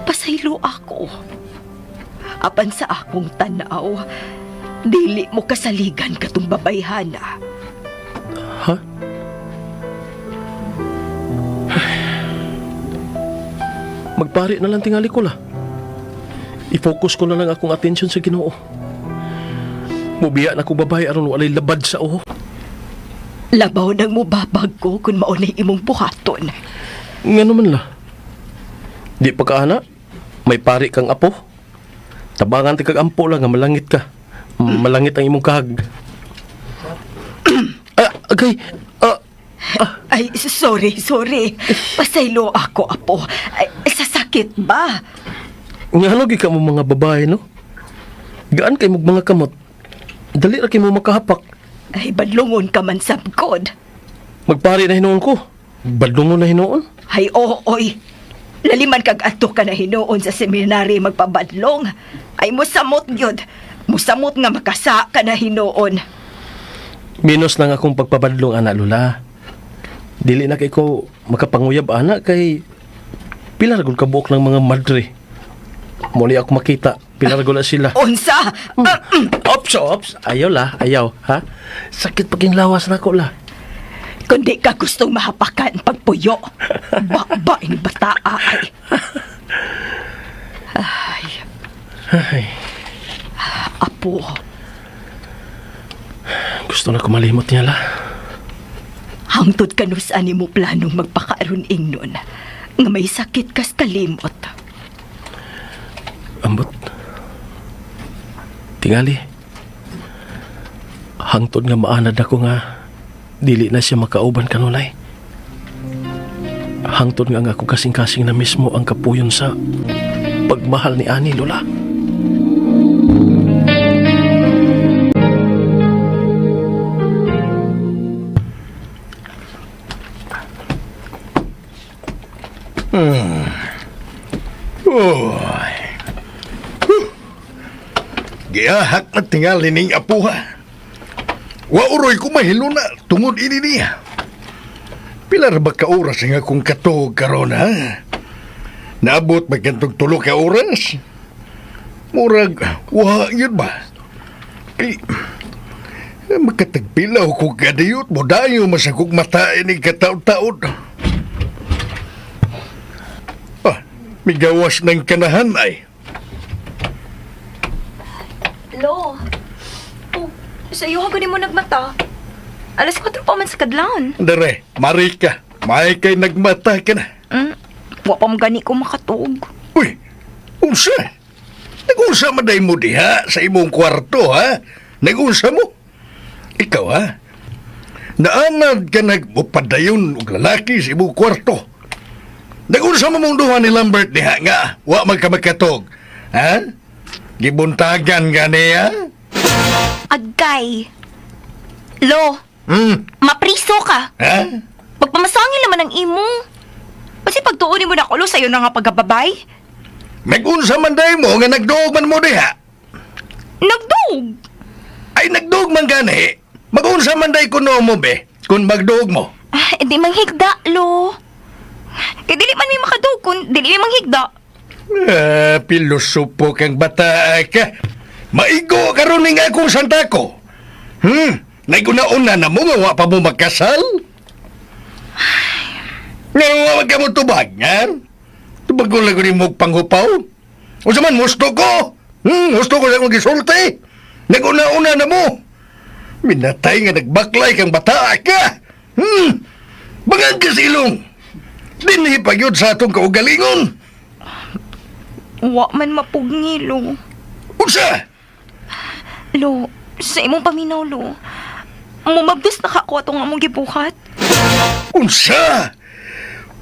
pasaylo ako. Apan sa akong tanaw, dili mo kasaligan katong babayhana. Ha? Magpari na lang tingali ko la. I-focus ko na lang akong atensyon sa Ginoo. Mubiya na ko babae aron walay labad sa uho. Labaw nang mubabag ko kung maunay imong buhaton. Nga naman la. Di pa ka ana. May pari kang apo. Tabangan ti kag ampo lang nga malangit ka. Malangit ang imong kahag. Ah, agay. Ah, Ay, sorry, sorry. Pasaylo ako, apo. Ay, sasakit ba? Nga gi ka mo mga babae, no? Gaan kay mong mga kamot. Dali ra kay mo makahapak. Ay, badlungon ka man sabkod. Magpari na hinuon ko. Badlungon na hinuon. Ay, oo, oy. Laliman kag adto ka na hinuon sa seminary magpabadlong. Ay, musamot gyud. Musamot nga makasa ka na hinuon. Minus lang akong pagpabadlong, ana Lula. Dili na kay ko makapanguyab, ana, kay pila ra gud kabuok ng mga madre. Muli ako makita, pila ra gud na sila. Unsa? Ah, Ops, ops. Ayaw la, ayaw, ha? Sakit paging lawas na ko la. Kundi ka gustong mahapakan pagpuyo. Ba, ini bataa ay. Ay, Ay, apo. Gusto na ko malimot niya la. Hangtod kanus ani mo planong magpakaaron ingnon nga may sakit kas kalimot. Ambot. Tingali. Hangtod nga maanad ako nga dili na siya makauban kanunay. Hangtod nga ang ako kasing-kasing na mismo ang kapuyon sa pagmahal ni ani, Lola. Oy. Huh. Giahak na tingali ning apuha. Wa uroy ko mahiluna tungod ini niya. Pila ra ba ka oras ang akong katuog karon ha? Naabot ba kantong tulo ka oras? Murag, wa yun ba? Kay, makatagpilaw ko kadiyot mo dayo masakog mata ini kataon-taon. Ah, migawas ng kanahan ay. Lo. Oh, sa iyo gani mo nagmata. Alas 4 pa man sa kadlawon. Dere, Marika, may kay nagmata ka na. Wa pa mo gani ko makatuog. Uy, unsa? Nag-unsa man day mo diha sa imong kwarto, ha? Nag-unsa mo? Ikaw, ha? Naanad ka nagmupadayon og lalaki sa imong kwarto. Nag-unsa mo mong duha ni Lambert diha nga, wa man ka makatog. Ha? Gibuntagan ka niya? Agay. Lo, mapriso ka. Ha? Pagpamasangil naman ang imo. Kasi pagtuon mo na kulo sa'yo na nga pagkababay. Nag-unsa man day mo nga nagduog man mo diha? Nagduog. Ay, nagduog man gani. Mag-unsa man day kuno mo, be? Kung magduog mo. Ah, edi manghigda, lo. Kay dili man may makaduog kung dili may manghigda. Ah, pilosopo kang bata ka. Maigo karon ning akong santako. Naguna-una na mo nga wa pa mo magkasal? Nga wa man ka mo tubag, ha? Tubag ko lang mo panghupaw. Unsa man gusto ko? Gusto ko sa akong gisulti. Naguna-una na mo. Minatay nga nagbaklay kang bata ka. Bangag ka sa ilong. Dinhi pa gyud sa atong kaugalingon. Wa man mapugni, lo. Unsa? Lo, sa imong paminaw, lo. Mumabdos na ka ko atong among gibuhat. Unsa?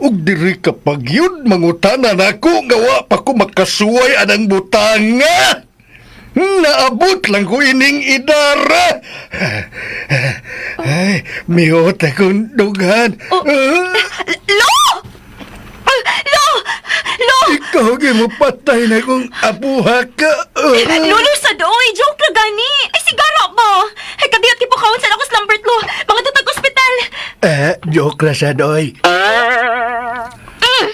Ug diri ka pag yun, mangutana na ako, nga wa pa ko makasuway anang butanga. Naabot lang ko ining idara. Ay, mihot akong dughan. Oh. Lo! Ah, Lo! Lo! Kahugi mo patay na kung apuha ka. Lolo sa doy, joke na gani. Ay, sigara ba? Ay, kadiyot kay pukawon sa ako sa Lambert lo. Mga tutag ospital. Eh, joke ra sa doy.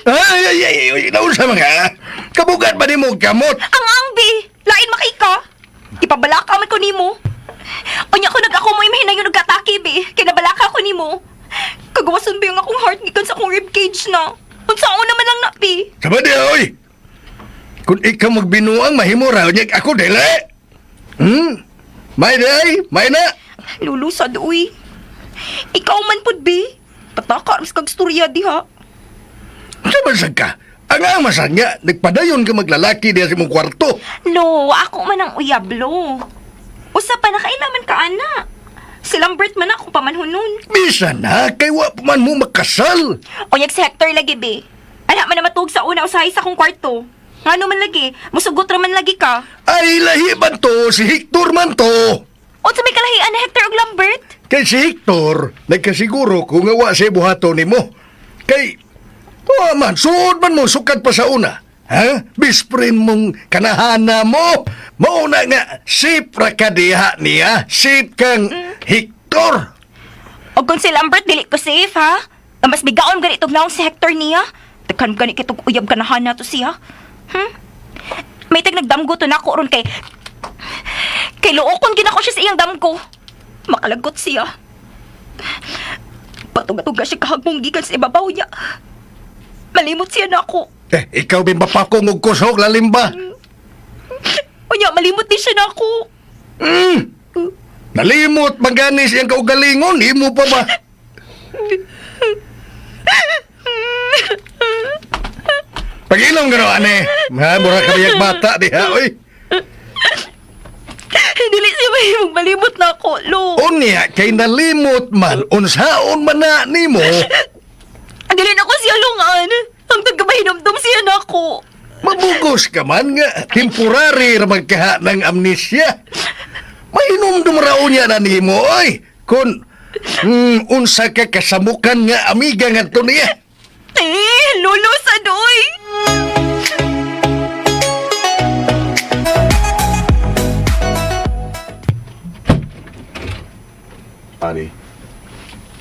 Ay, ay, ay, ay, nausa mga. Kabugat ba ni mo kamot? Ang angbi, lain makay ka. Ipabalaka man ko nimo. Unya ko nag-ako mo imahinayon og atake bi. Kinabalaka ko nimo. Kagawason ba yung akong heart gikan sa akong ribcage na. Unsa naman lang na bi. Sama di, oy. Kung ikaw magbinuang, mahimo ra. Unya, ako dili. Hmm? May day, may na. Lulu sa doy. Ikaw man pud bi. Pataka mas kag storya diha. Sa man ka? Ang amasan nga, nagpadayon ka maglalaki diya sa imong kwarto. Lo, ako man ang uyablo. Usa pa nakailaman ka ana. Si Lambert man ako pamanhunon. Bisan na, kay wa pa man mo makasal. Onyag si Hector lagi be. Ala man na matuog sa una usahay sa akong kwarto. Ngano man lagi, musugot ra man lagi ka. Ay, lahi man to, si Hector man to. Unsa may kalahian ni Hector ug Lambert? Kay si Hector, nagkasiguro kung nga wa siya buhato nimo. Kay, wa man, suod man mo, sukad pa sa una. Ha? Best friend mong kanahana mo. Mauna nga, sip ra ka diha niya. Sip kang Hector. Og kung si Lambert dili ko safe ha. Ang mas bigaon gani itong naong si Hector niya. Daghan gani kitog uyab kanahana to siya. Hmm? May tag nagdamgo to nako ron kay kay luokon ginako siya sa iyang damgo. Makalagot siya. Patuga-tuga siya kahagmong gikan sa ibabaw niya. Malimot siya nako. Eh, ikaw bin mapakong og kusog, lalim ba? Unya, malimot din siya nako. Mm. Nalimot maganis iyang kaugalingon, imo pa ba? Pag-inom gano'n, ane. Ha, mura ka biyag bata diha, oy. Dili siya mahimong malimot na ako, lo. Unya, kay nalimot man, unsaon man na nimo, Dili na ko siya lungan. Ang tagamahinumdum siya nako. mabugos ka man nga, temporary ra magkaha ng amnesia. Mainumdum ra unya na nimo, oy. Kun, unsa ka kasamukan nga amiga nga to niya. Eh, lolo sa doy. Ani,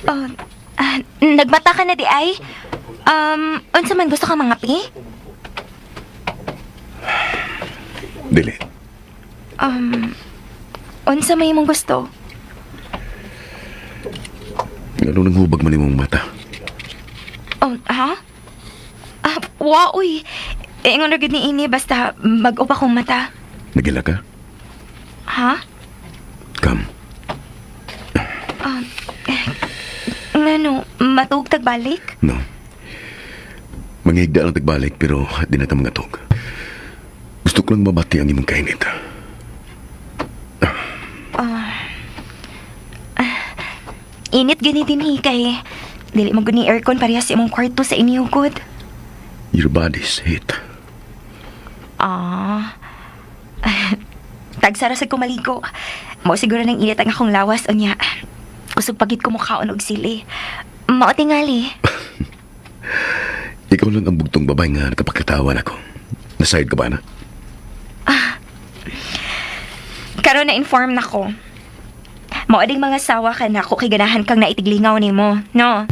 Oh, nagmata ka na di ay? Unsa man gusto ka mga pi? dili. Um, unsa may imong gusto? Ngano nang hubag man imong mata? Oh, ha? Ah, wa uy. Eh, ingon ra gyud ni ini basta mag-upa kong mata. Nagila ka? Ha? Come. Ngano, matuog tagbalik? No. Mangihigda lang tagbalik pero di na ta mga tog. Gusto ko lang mabati ang imong kainit. Init gani din hi kay dili man gud ni aircon parehas sa imong kwarto sa inihugod. Your body's heat. Ah. Tagsara sa kumaligo. Mao siguro nang init ang akong lawas unya. Kusog pagid ko mukhaon og sili. Mao tingali. Ikaw lang ang bugtong babae nga nakapagkatawan ako. Nasayod ka ba na? Karon na inform nako. Mao ding mga sawa ka nako kay ganahan kang naitiglingaw nimo, no?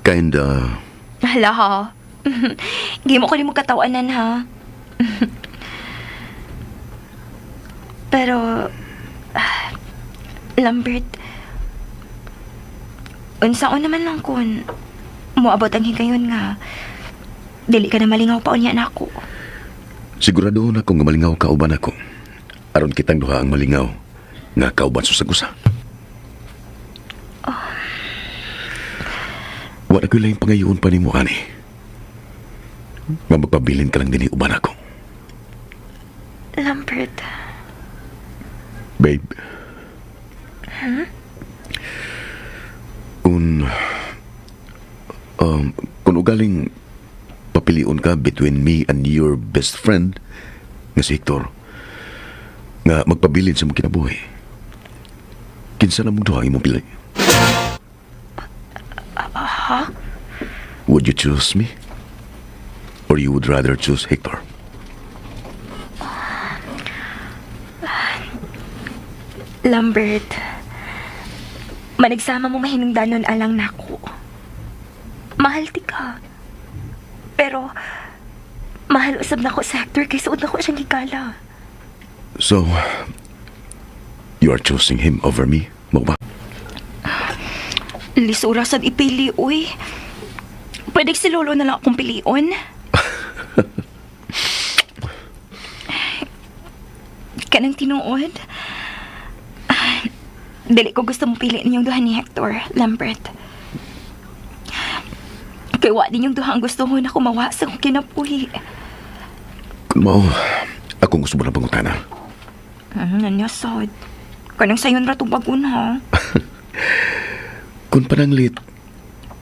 Kinda. Hala ha. Gimo ko nimo katawanan ha. Pero Lambert, unsaon naman lang kun moabot ang higayon nga dili ka na malingaw pa unya nako. Sigurado na kung malingaw ka uban ako. Aron kitang duha ang malingaw nga kauban sa usa. Wala ko lang pangayoon pa nimo ani. Nga magpabilin ka lang dinhi uban ako. Lambert, Babe. Kung kung ugaling papilion ka between me and your best friend nga si Hector nga magpabilin sa mong kinabuhi. Kinsa na mong duha ang imong pili? Would you choose me? Or you would rather choose Hector? Lambert, managsama mo mahinungdanon alang nako. Mahal ti ka. Pero, mahal usab nako sa Hector kay suod nako siyang higala. So, you are choosing him over me, mo ba? Lisura sad ipili, uy. Pwede si Lolo na lang akong pilion. Kanang tinuod. Ah, dili ko gusto mong pili ninyong duha ni Hector, Lambert. Kay wa ninyong duha ang gusto ko na kumawa sa kong kinabuhi. Kung mao, akong gusto mo ng pangutana. Ano sad? Kanang sayon ra tong bagon ha. Kung pananglit,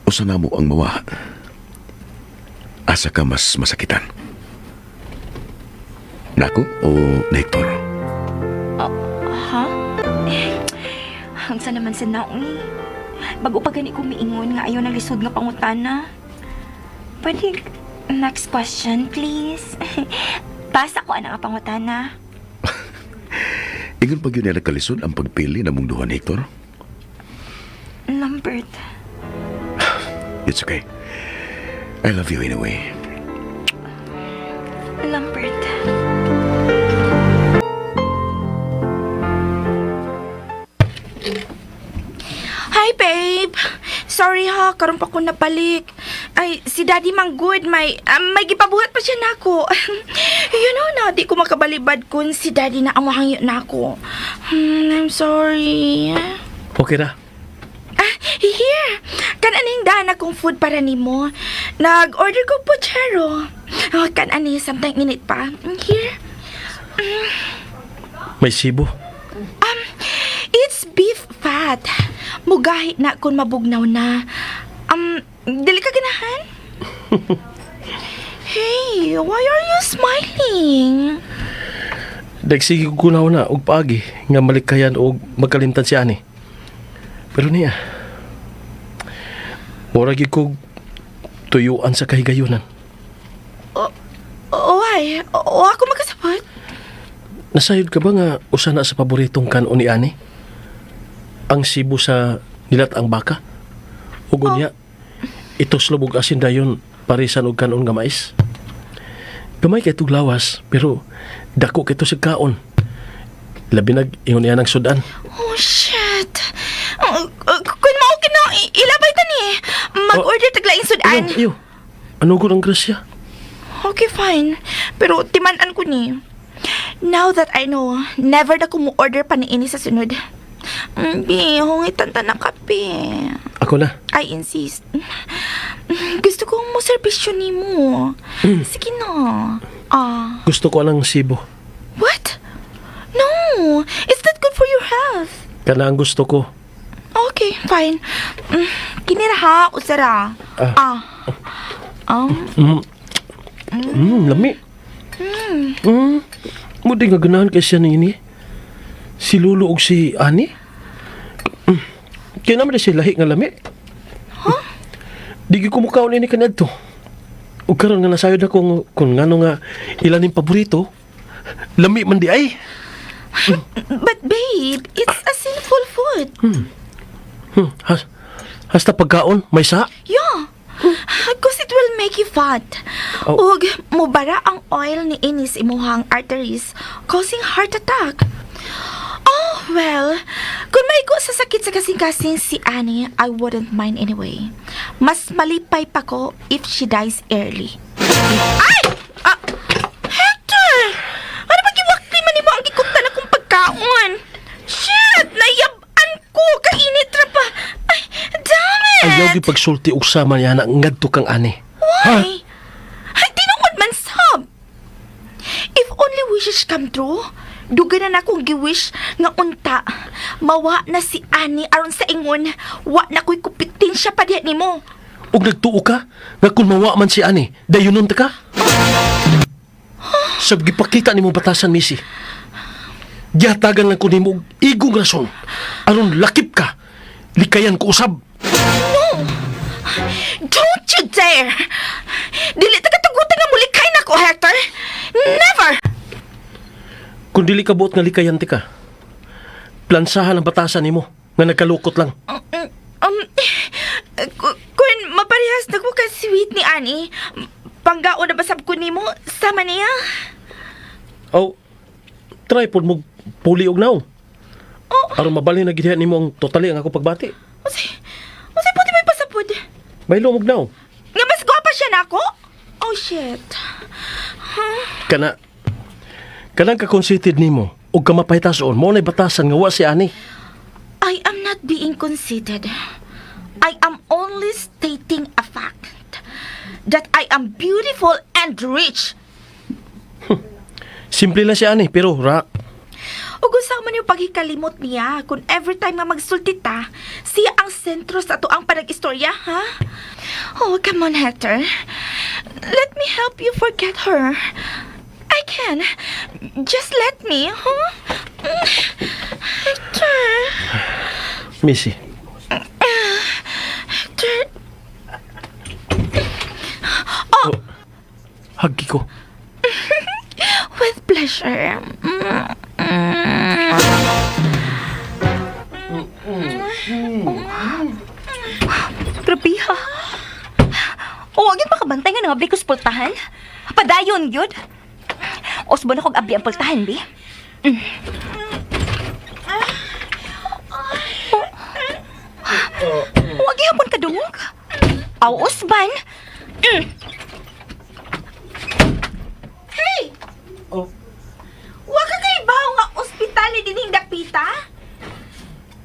usa na mo ang mawa. Asa ka mas masakitan? Nako o ni Hector? Ha? Ang sa naman sa naong eh. Bago pa gani ko miingon nga ayaw na lisod nga pangutana. Pwede next question, please. Basta ko ang pangutana. Ingon pag yun nila kalisod ang pagpili na mong duha ni Hector? Lambert, It's okay. I love you anyway. Lambert. Hi, babe. Sorry ha, karon pa ko nabalik. Ay, si Daddy man good, may gipabuhat pa siya nako. You know na, di ko makabalibad kun si Daddy na ang mahangyo nako. I'm sorry. Okay ra. Ah, here. Kan aning daan akong food para nimo. Nag-order ko puchero. Oh, kan ani samtang init pa. Here. May sibo. It's beef fat. Mugahi na kun mabugnaw na. Dili ka ganahan? Hey, why are you smiling? Dagsige ko kunaw na og paagi nga malikayan og magkalimtan si ani. Pero niya, mura gyud kog tuyuan sa kahigayunan. Why? O ako makasabot? Nasayod ka ba nga usa na sa paboritong kanon ni ani? Ang sibo sa nilat ang baka? Ug unya, ituslob og asin dayon parisan og kanon nga mais. Gamay kay itong lawas, pero dako kay ito sa kaon. Labi nag ingon niya ng sudan. Oh, shit. Kun mao kina, ilabay ta ni. Mag-order taglaing sudan. Iyo, iyo. Ano ko ng grasya? Okay, fine. Pero timan-an ko ni. Now that I know, never na ko mo-order pa ni ini sa sunod. Bi, hungitan ta na kape. Ako na. I insist. Gusto kong mo servisyo ni mo. Sige na. Ah, Gusto ko ang sibo. what? No, it's not good for your health. Kana ang gusto ko. Okay, fine. Kinira ha, usara. Ah. Ah. Lami. Mudi nga ganahan kay siya niini. Si Lolo og si Ani. Kaya naman na siya lahi nga lami. Huh? Di gyud ko mukaon ini kaniadto. Ug karon nga nasayod ako nga kung ngano nga ilan ning paborito. Lami man di ay. But babe, it's a sinful food. Hasta pagkaon may sa. Yeah. Cause it will make you fat. Oh. Ug mubara ang oil ni inis imuhang arteries, causing heart attack. Oh, well, kung maigo sa sakit sa kasing-kasing si Annie, I wouldn't mind anyway. Mas malipay pa ko if she dies early. Ay! Ah, Hector! Ano ba giwakli man nimo ang gikuptan akong pagkaon? Shit! Nayab-an ko! Kainit ra pa! Ay, damn it! Ayaw gyud pagsulti og sama niya na ngadto kang Ani. Why? Ay, tinuod man sab. If only wishes come true, dugay na na akong giwish nga unta. Mawa na si Annie aron sa ingon, wa na ko'y kupitin siya pa diha nimo. Ug nagtuo ka nga kung mawa man si Ani, dayunon ta ka? Sab gipakita nimo batasan, Missy. Gihatagan lang ko nimo og igong rason aron lakip ka. Likayan ko usab. Don't you dare! Dili ta katugutan nga muli. Kung dili ka buot nga likayan ti ka, plansahan ang batasan nimo nga nagkalukot lang. Kun maparehas na ko ka sweet ni Ani, panggaon na basab ko nimo sama niya. Aw, try pod mo puli og naong. Oh. Aron mabalhin na gid nimo ang totally ang ako pagbati. Unsay unsay pwede may pasapod? Baylo og naong. Nga mas gwapa siya nako? Oh shit. Kana kanang ka-conceited nimo og kamapahitason mo nay batasan nga wa si ani. I am not being conceited. I am only stating a fact that I am beautiful and rich. Simple lang si ani pero rak. Ug unsa man yung paghikalimot niya kung every time nga magsulti ta, siya ang sentro sa ato ang panag-istorya, ha? Oh, come on, Hector. Let me help you forget her. I can. Just let me, huh? Hector. Missy. Hector. Oh. Hagi ko. With pleasure. Grabe ha. O, wag yun makabantay nga nangabli ko sa pultahan. Padayon yun. Osbo na kog abli ang pultahan, bi. Oh. Wag gihapon ka dungog. Aw, usban. Hey! Oh. Wa ka kay bawo nga ospital ni dinhing dapita?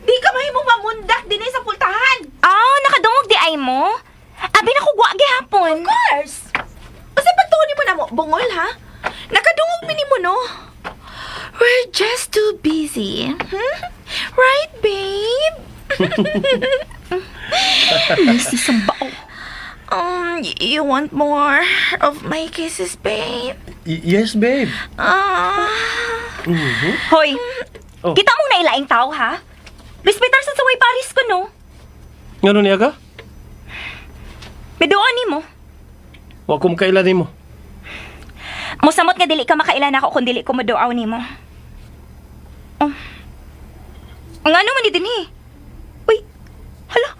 Di ka mahimong mamundak dinhi sa pultahan. Aw, nakadungog di ay mo. Abi na kog wa gihapon. Of course. Kasi pagtuon mo na mo, bungol ha? Nakadungog mi nimo no? We're just too busy. Right, babe? Missy sambao. You want more of my kisses, babe? Yes, babe. Ah. Hoy, Oh. kita mong nailaing tao, ha? Respetar sa saway Paris ko, no? Ngano niya ka? Miduon nimo. Wa ko makailan nimo. Musamot nga dili ka makailan ako kung dili ko maduaw nimo. Oh. Ang ano man ni dinhi? Uy, hala.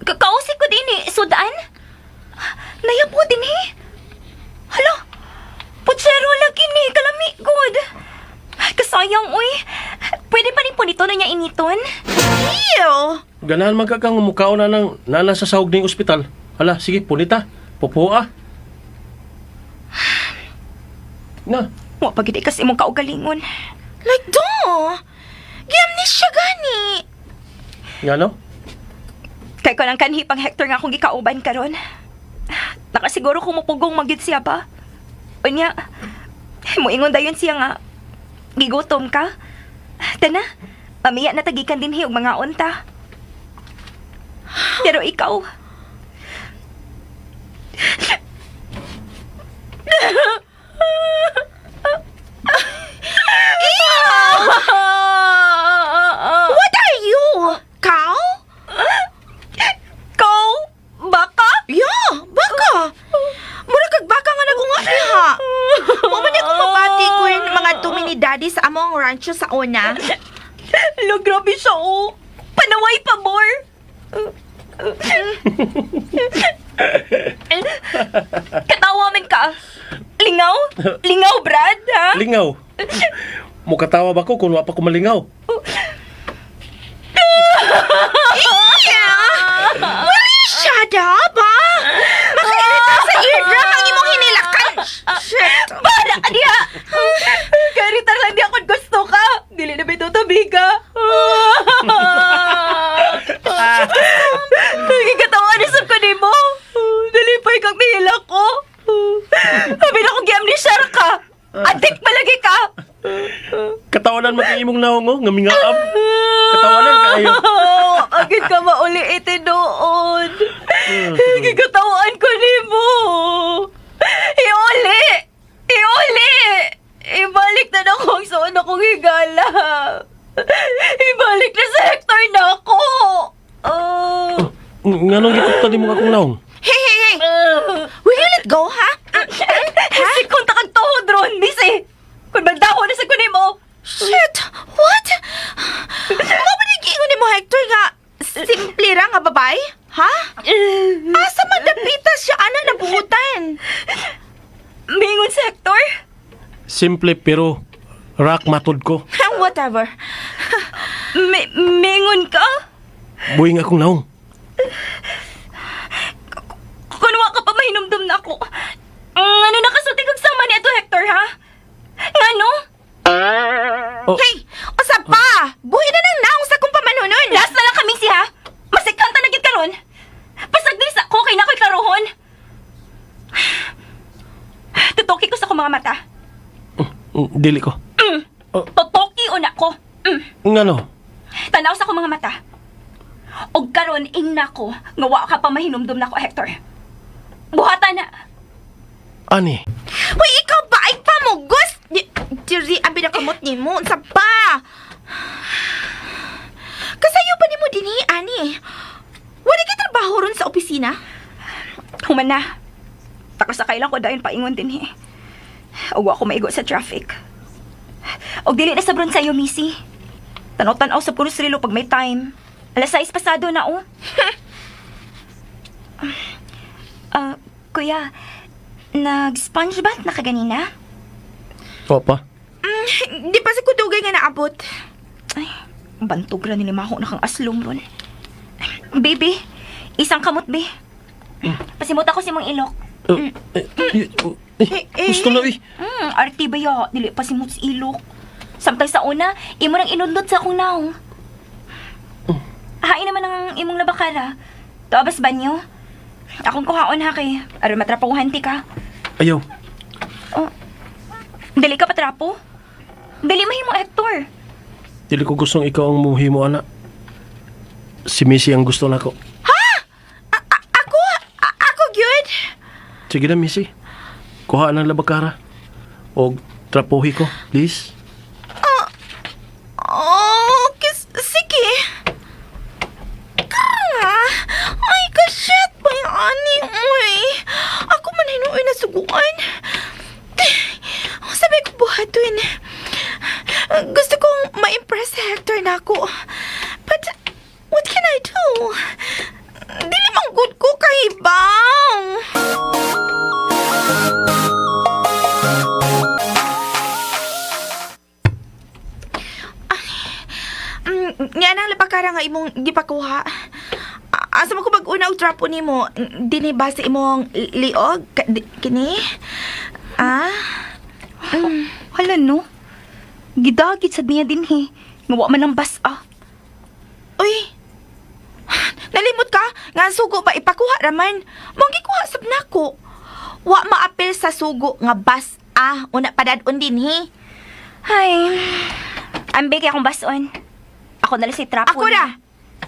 Kausik ko din eh. Sudaan? Naya po dinhi. Hala. Putsero lagi ni. Kalami, good. Kasayang, uy. Pwede pa rin po nito na niya initon? Ew! Ganahan man ka kang mukhaon na nang nana sa sahog ning ospital. Hala, sige, punita. Pupuha. Na, Wa pa gid kasi imong kaugalingon. Like, do! Giamnesia gani! ngano? Kay ko lang kanhi pang Hector nga akong gikauban karon. Nakasiguro kung mupugong magyud siya ba? Unya, muingon dayon siya nga gigutom ka. Tana, mamiya na tagikan din og mga unta. Pero ikaw, What are you? Cow? Ikaw, baka? Yeah, baka. Mura kag baka nga nagunga diha. Mo man ako mabati ko yung mga tumi ni daddy sa among rancho sa una. Lo, grabe siya, oh. Panaway pa more. Katawa man ka. Lingaw? Lingaw, Brad, ha? Lingaw. Mukatawa ba ko kung wa pa ko malingaw? Yeah! Will you shut up, ha? Makairita sa eardrum ang imong hinilakan. Shit. Para ka diha! Karitar lang di ako gusto ka. Dili na bitaw tabi ka. Nagkatawa na sab ko nimo. Dali pa ikang nihila ko. Sabi na kong giamnesia ka. Adik palagi ka. Katawanan man kay imong naong oh, nga mingaab. Katawanan kaayo. Agad ka mauli itinuod. Gikatawaan ko nimo. Iuli! Iuli! Ibalik na na akong suon akong higala. Ibalik na sa Hector na ako. Oh. Nganong gikupta nimo akong naong? Hey, hey, hey! Will you let go, ha? Ha? Sikon ta kag tuhod ron, miss eh. Kung banda ko na sa kunin mo. Shit! What? Mao ba giingon nimo, Hector, nga simple ra nga babae? Ha? Asa man dapita siya ana nabuhutan? Mingon si Hector? Simple pero rock matod ko. Whatever. Mingon ka? Buhing akong naong. Kung wa ka pa mahinumdum na ako. Ano nakasulti kag sama ni ato Hector, ha? Ngano? Oh, Hey, usa pa! Buhi na nang naong sa kong pamanunon. Last na lang kami siya. Masikhan ta na gid karon. Pasagdi sa ko kay na ko'y klarohon. Tutoki ko sa akong mga mata. Dili ko. Tutoki una ko. Ngano? Tanaw sa akong mga mata. Og karon ingna ko nga wa ka pa mahinumdum nako, Hector. Buhatan na. Ani? Uy, ikaw ba ay pamugos? Diri ang pinakamot nimo. Unsa pa? Kasayo pa nimo dinhi, ani? Wala kay trabaho ron sa opisina? Human na. Takasakay lang ko dayon paingon dinhi. Og wa ko maigo sa traffic. Og dili na sabron sa iyo, Missy. Tanaw-tanaw sa puros relo pag may time. Alas 6 pasado na, oh. Ah, kuya, nag-sponge bath na ka ganina? Opa. Di pa sa kudugay nga naabot. Ay, bantog ra nila maho na kang aslom ron. Baby, isang kamot, be. Pasimot ako si mong ilok. Oh, eh, eh, oh, eh, gusto na eh. Arte ba ya? Dili pasimot sa ilok. Samtang sa una, imo nang inundot sa akong naong. Hain naman ang imong labakara. Tuabas banyo. Akong kuhaon ha kay aron matrapahuhan ti ka. Ayaw. Dili ka patrapo. Dili mahimo, Hector. Dili ko gustong ikaw ang muhimo, ana. Si Missy ang gusto nako. Ako? Ako gyud? Sige na, Missy. Kuha ng labakara. O trapuhi ko, please. Oh, sige. Kara! Ay, ka-shit ba yung ani, uy? Ako man hinuoy na suguan. Sabi ko buhatin. Gusto kong ma-impress si Hector na ako. But, what can I do? Dili man good ko kay Bang. Nga nang labakara nga imong gipakuha. Asa man ko mag-una og trapo nimo? Dinhi ba sa imong liog? Kini? Ah? Hala no. Gidagit sad niya dinhi. Nga wa man ang bas-a. Uy. Nalimot ka? Nga ang sugo ba ipakuha raman? Mong gikuha sab nako. Wa maapil sa sugo nga bas ah una padadon dinhi. Ay, ambi kay akong bason. Ako na lang si trapo. Ako ra.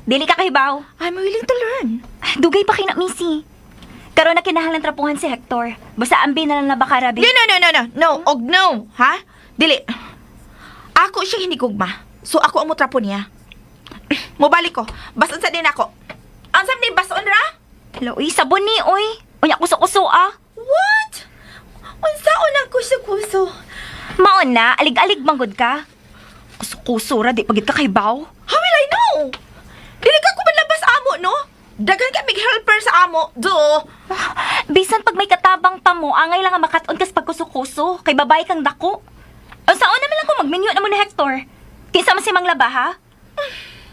Dili ka kahibaw. I'm willing to learn. Dugay pa kay na, Missy. Karon na kinahanglan trapuhan si Hector. Basta ambi na lang na baka rabi. No, no, no, no, no. No, og no, ha? Dili. Ako siya hinigugma. So ako ang motrapo niya. Mobalik ko. Bason sa din ako. Ang ni bason ra? Hello, uy, sabon ni, uy. Unya kuso-kuso ah. What? Unsaon ang kuso-kuso? Maon na, alig-alig manggod ka. Kuso-kuso ra, di pagit ka kay baw. How will I know? Dili ka ko manlabas amo, no? Daghan ka mig helper sa amo. Do. Bisan pag may katabang pa mo, angay lang nga makat-on kas pagkuso-kuso, kay babae kang dako. Ang saon naman lang ko magminyo na mo ni Hector. Kinsa man si Mang Laba, ha?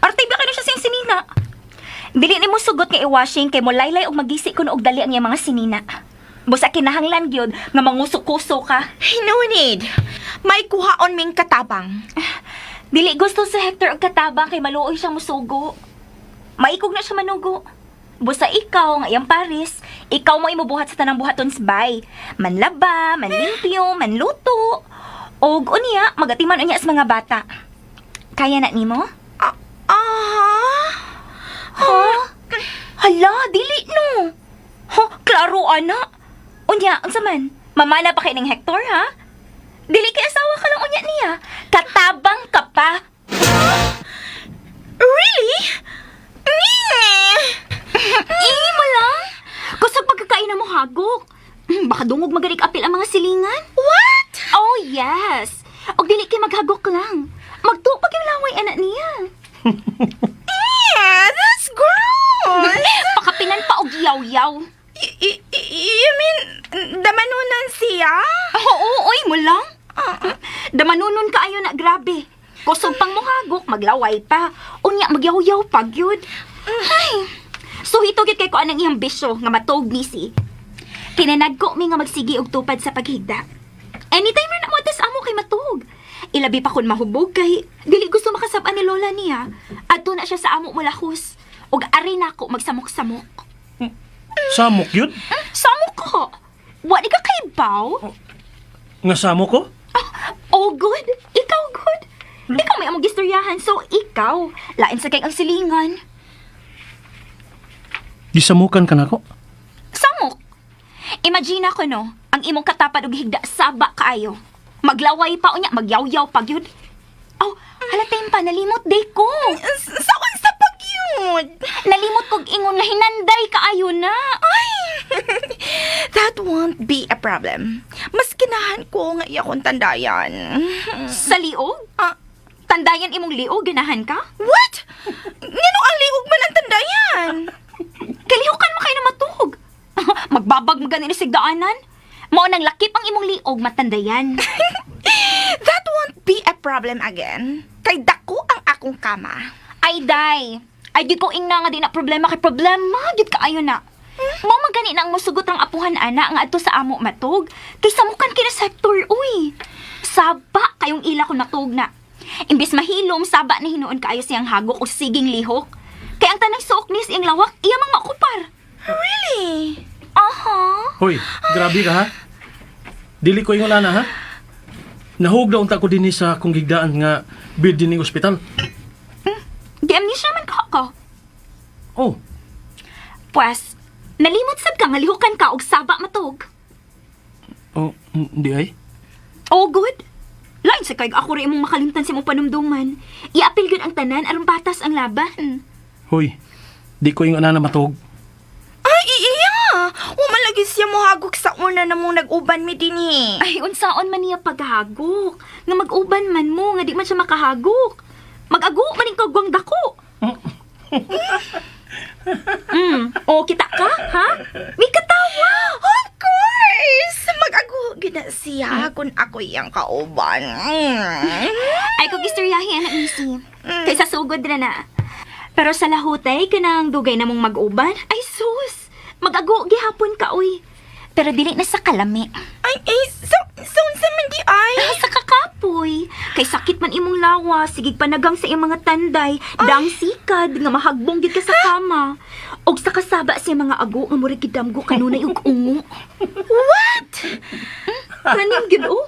Arte ba kayo siya sa iyang sinina? Dili nimo sugot nga i-washing kay mo laylay og magisi kuno og dali ang iyang mga sinina. Busa kinahanglan gyud nga manguso-kuso ka. No need. May kuhaon ming katabang. Dili gusto sa Hector og katabang kay maluoy siyang musugo. Maikog na siya manugo. Busa ikaw nga iyang Paris, ikaw mo imubuhat sa tanang buhaton sa bay. Manlaba, manlimpyo, manluto. Og unya, magatiman unya sa mga bata. Kaya na nimo? Ah, ah. Ha? Hala, dili no. Ha, klaro ana. Unya, unsa man? Mamana pa kay ning Hector, ha? Dili kay asawa ka lang unya niya. Katabang ka pa. Really? Mm. Imo lang. Kusog pagkakain na mo hagok. Baka dungog magarik apil ang mga silingan. What? Oh, yes. Og dili kay maghagok lang. Magtupag yung laway anak niya. Yeah, that's gross! Pakapinan pa og yaw-yaw. You mean, damanunan siya? Oo, oy mo lang. Damanunon ka ayo na grabe. Kusog pang muhagok, maglaway pa. Unya magyaw-yaw pa gyud. Ay. So hitugit kay ko anang iyang bisyo nga matuog misi. Kinanagko mi nga magsigi og tupad sa paghigda. Anytime ra na mo tas amo kay matuog. Ilabi pa kun mahubog kay dili gusto makasab-an ni lola niya. Adto na siya sa amo mulahos. Og ari nako magsamok-samok. Samok yun? Samok ko. Wa ni ka kaybaw? Nga samok ko? Oh, good. Ikaw, good. Ikaw may among gistoryahan, so ikaw. Lain sa kay ang silingan. Gisamukan ka nako. Samok. Imagine ako, no? Ang imong katapad og higda saba kaayo. Maglaway pa unya, magyawyaw pa gyud. Oh, halatayin pa, nalimot day ko. Sa unsa pag yun? Nalimot kog ingon nga hinanday kaayo na. Ay! That won't be a problem. Mas ganahan ko nga iya kong tandayan. Sa liog? Ah, Tandayan imong liog, ganahan ka? what? Ngano ang liog man ang tandayan? Kalihukan mo kayo na matuog. Magbabag mo ganin sa daanan. Mao nang lakip ang imong liog matandayan. That won't be a problem again. Kay dako ang akong kama. Ay, day. Ay, gyud ko ingna nga di na problema kay problema. Gyud kaayo na. Mao man gani na ang musugot ang apuhan ana nga adto sa amo matug. Kay samukan kina sector uy. Saba kayong ila kung natug na. Imbis mahilom saba na hinuon kaayo siyang hagok o siging lihok. Kay ang tanang suok ni siyang lawak iya mang makupar. Really? Aha. Hoy, grabe ka ha. Dili ko ingon ana ha. Nahug na unta ko dinhi sa akong gigdaan nga bed dinhi ospital. Di amnesia man ka ka. Oh, Pwes, nalimot sad ka nga lihukan ka og saba matug. oh, di ay. Oh, good. Lain sa kay ako ra imong makalimtan sa imong panumduman. Iapil gyud ang tanan aron patas ang laban. Hoy, di ko ingon ana matuog. Ay, iya! Umalagi siya mohagok sa una na mong nag-uban mi dinhi. Ay, unsaon man niya paghagok. Nga mag-uban man mo, nga di man siya makahagok. Mag-ago man ning kagwang dako. Oh, kita ka, ha? May katawa. Of course! Mag-ago gina siya kung ako iyang kauban. Mm. Ay, kung istoryahe, anak misi. Kaysa sugod ra na. Pero sa lahutay, kanang dugay na mong mag-uban, ay sus! Mag-ago gihapon ka, oy. Pero dili na sa kalami. Ay, ay, so, unsa man di ay? Ay, sa kakapoy. Kay sakit man imong lawa, sigig panagang sa iyong mga tanday, dang sikad, nga mahagbong gid ka sa kama. Og sa kasaba sa iyong mga ago, nga murag gidamgo kanunay og ungo. What? Kanin gid oh.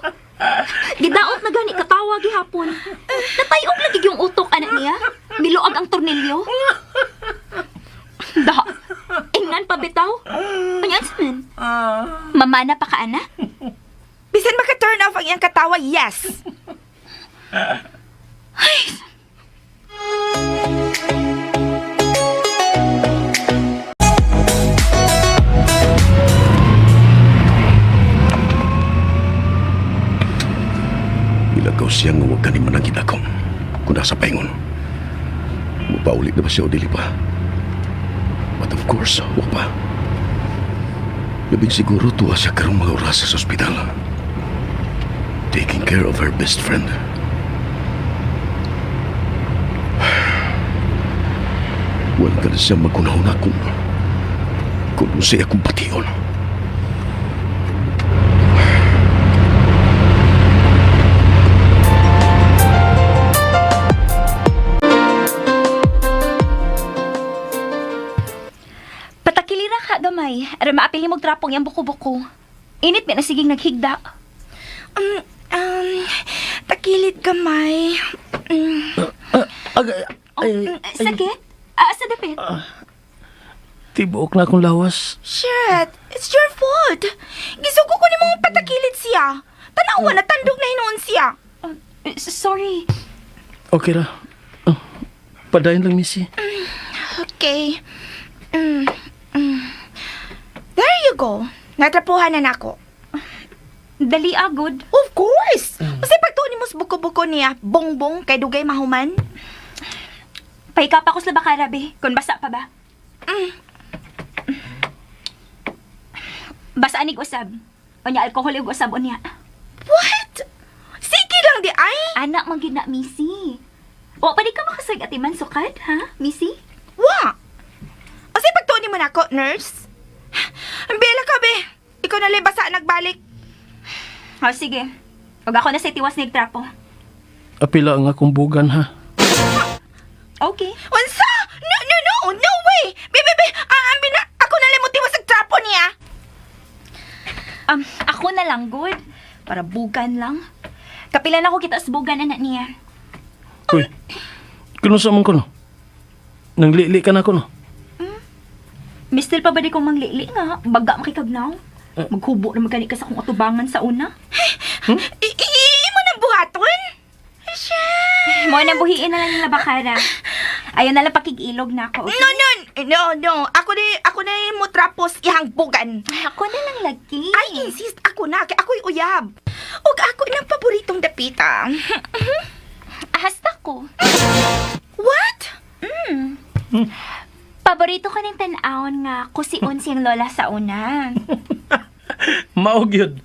Gidaot na gani katawa gihapon. Natayog lagi yung utok anak niya. Miluag ang tornilyo. Da. Ingnan pa bitaw. Anyan sa man. Mamana pa ka ana? Bisan maka-turn off ang iyang katawa, yes! Ilagaw siya nga huwag ka ni manangit ako. Kung nasa paingon. Mupauli na ba siya o dili pa? But of course, huwag pa. Labing siguro tuwa siya karong mga oras sa ospital. Taking care of her best friend. Wala ka na siya magunahon kung siya akong pation. Patakilira ka gamay. Aron maapili mong trapong yang buko-buko. Init may nasiging naghigda. Um, um, takilid gamay. Mm. Agay, Oh, ay, sakit? Ah, sa dapit. tibuok na akong lawas. Shit! It's your fault! Gisugo ko ni mga patakilid siya. Tanawa na tandog na hinuon siya. Sorry. Okay ra. Oh, padayon lang, Missy. Okay. Mm. Mm. There you go. Natrapuhan na nako. Dali agod. Of course! Kasi pagtuon ni mo sa Tapos buko-buko niya, bongbong kay dugay mahuman. Pahikap ako sa labakara, be. Kung basa pa ba? Basa anig usab. Unya alkohol ug usab unya. What? Sige lang di ay. Anak man gid na, Missy. Wa pa di ka makasag atiman sukad, ha, Missy? Wa. O say pagtuon mo nako, nurse. Ang bela ka be. Ikaw na lang basa nagbalik. O sige. Ug ako na sa tiwas nig trapo. Apila ang akong bugan ha. Okay. Unsa? No, no, no. No way. Be, be, be. Ah, ang bina, ako na lang mo tiwas ang trapo niya. Ako na lang, good. Para bugan lang. Kapila na ko kita sa bugan, anak niya. Uy, kuno sa man ko no? Nanglili ka na ko no? Mistil pa ba di kong manglili nga? Baga makikagnaw. Eh. Maghubo na magani ka sa kong atubangan sa una. Imo nang buhaton? Siya. Mo nang buhiin na lang yung labakara. Ayaw na lang pakig-ilog na ako. Okay? No, no, no, no. Ako na mo trapos ihang bugan. Ay, ako na lang lagi. I insist ako na kay ako'y uyab. Ug ako nang paboritong dapita. Ahasta ko. What? Paborito ko ng tan-awon nga kusion siyang lola sa una. Maog yun.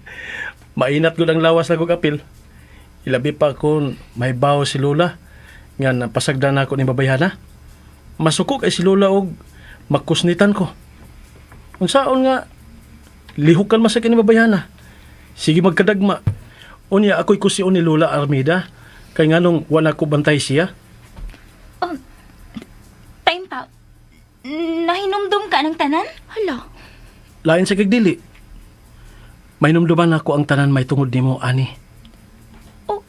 Mainat gud ang lawas na kog apil. Ilabi pa kung may bawo si Lola. Nga napasagdan ako ni babayhana. Masuko kay si Lola og makusnitan ko. Unsaon nga lihukan man sa kini babayhana. Sige magkadagma. Unya ako'y kusion ni Lola Armida. Kay nganong wala ko bantay siya. Time pa. Nahinumdum ka ng tanan? Hala. Lain sa kagdili. Mainumduman ako ang tanan may tungod nimo ani. Oh,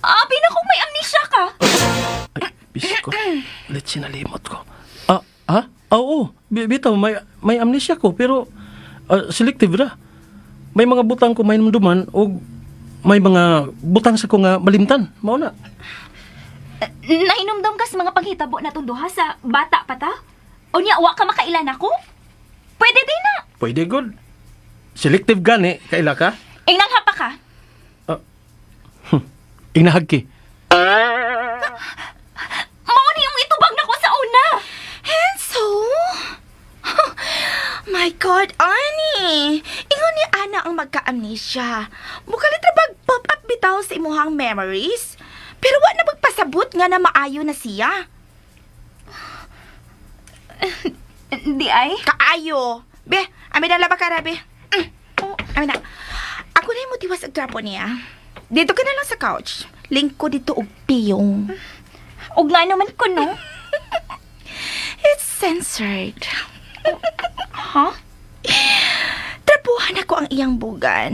abi na kung may amnesia ka. Ay, bisko. Ulit sinalimot ko. Ah, ha? Ah, oo. Bitaw, may amnesia ko, pero selective ra. May mga butang ko may numduman o may mga butang sa ko nga malimtan. Mao na. Nahinumdum ka sa mga panghitabo na tunduha sa bata pa ta? O niya, wa ka makailan ako? Pwede din na. Pwede good. Selective gani, kaila ka? Ay, nanghapa ka. Inahagki. Mao ni yung itubag na ko sa una. And so? My God, Ani! Ingon ni Ana ang magka-amnesia. Mukalit ra bag pop up bitaw sa imuhang memories. Pero wa na magpasabot nga na maayo na siya. Di ay? Kaayo. Be, amin na laba ka, be. Mm. Amin na. Ako na yung motiwas ang trapo niya. Dito ka na lang sa couch. Link ko dito og piyong. Og nga naman ko, no? It's censored. Ha? Trapuhan ako ang iyang bugan.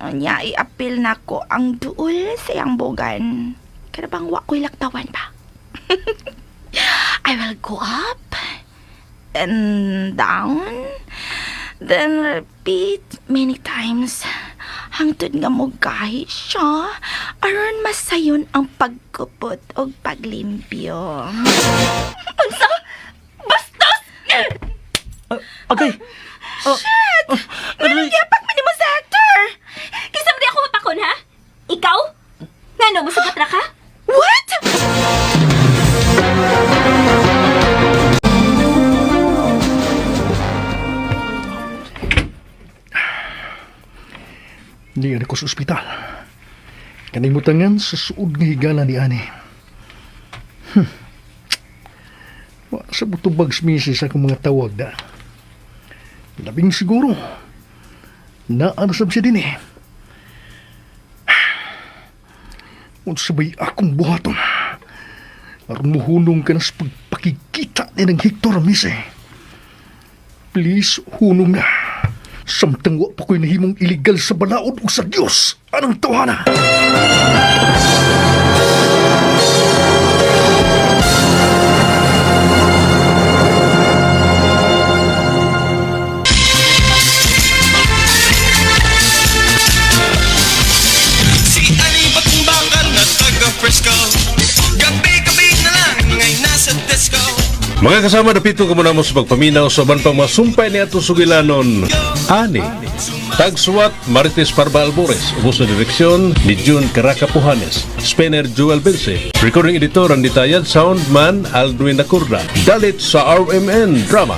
Unya, iapil na ko ang duol sa iyang bugan. Kada bang wa ko'y laktawan ba? I will go up and down, then repeat many times. Hangtod nga mo gahi siya, aron masayon ang pagkupot o paglimpyo. Unsa? Bastos! Okay. Shit! Aray. Yapak man nimo sa Hector! Kinsa man di ako mapakon, ha? Ikaw? Ngano, musugot ra ka? What? Niya ko sa ospital. Kanimutangan sa suod nga higala ni Ani. Wa sa butubag sa misis akong mga tawag da. Labing siguro. Naanasab siya din eh. Unsa ba'y akong buhaton? Aron muhunong ka na sa pagpakikita ni ng Hector, miss eh. Please, hunong na. Samtang wa pa ko'y nahimong iligal sa balaod ug sa Dios. Anong tawhana? Si Ani Batong Bakal na taga Frisco. Gabi-gabi na lang ay nasa disco. Mga kasama, dapito ka muna mo sa pagpaminaw sa uban pang masumpay ni atong sugilanon. Ani. Tagsuwat Marites Parba Albores. Ubos na direksyon ni June Caraca Puhanes. Spanner Joel Bense. Recording editor Randy Tayad. Soundman Aldwin Nakurda. Dalit sa RMN Drama.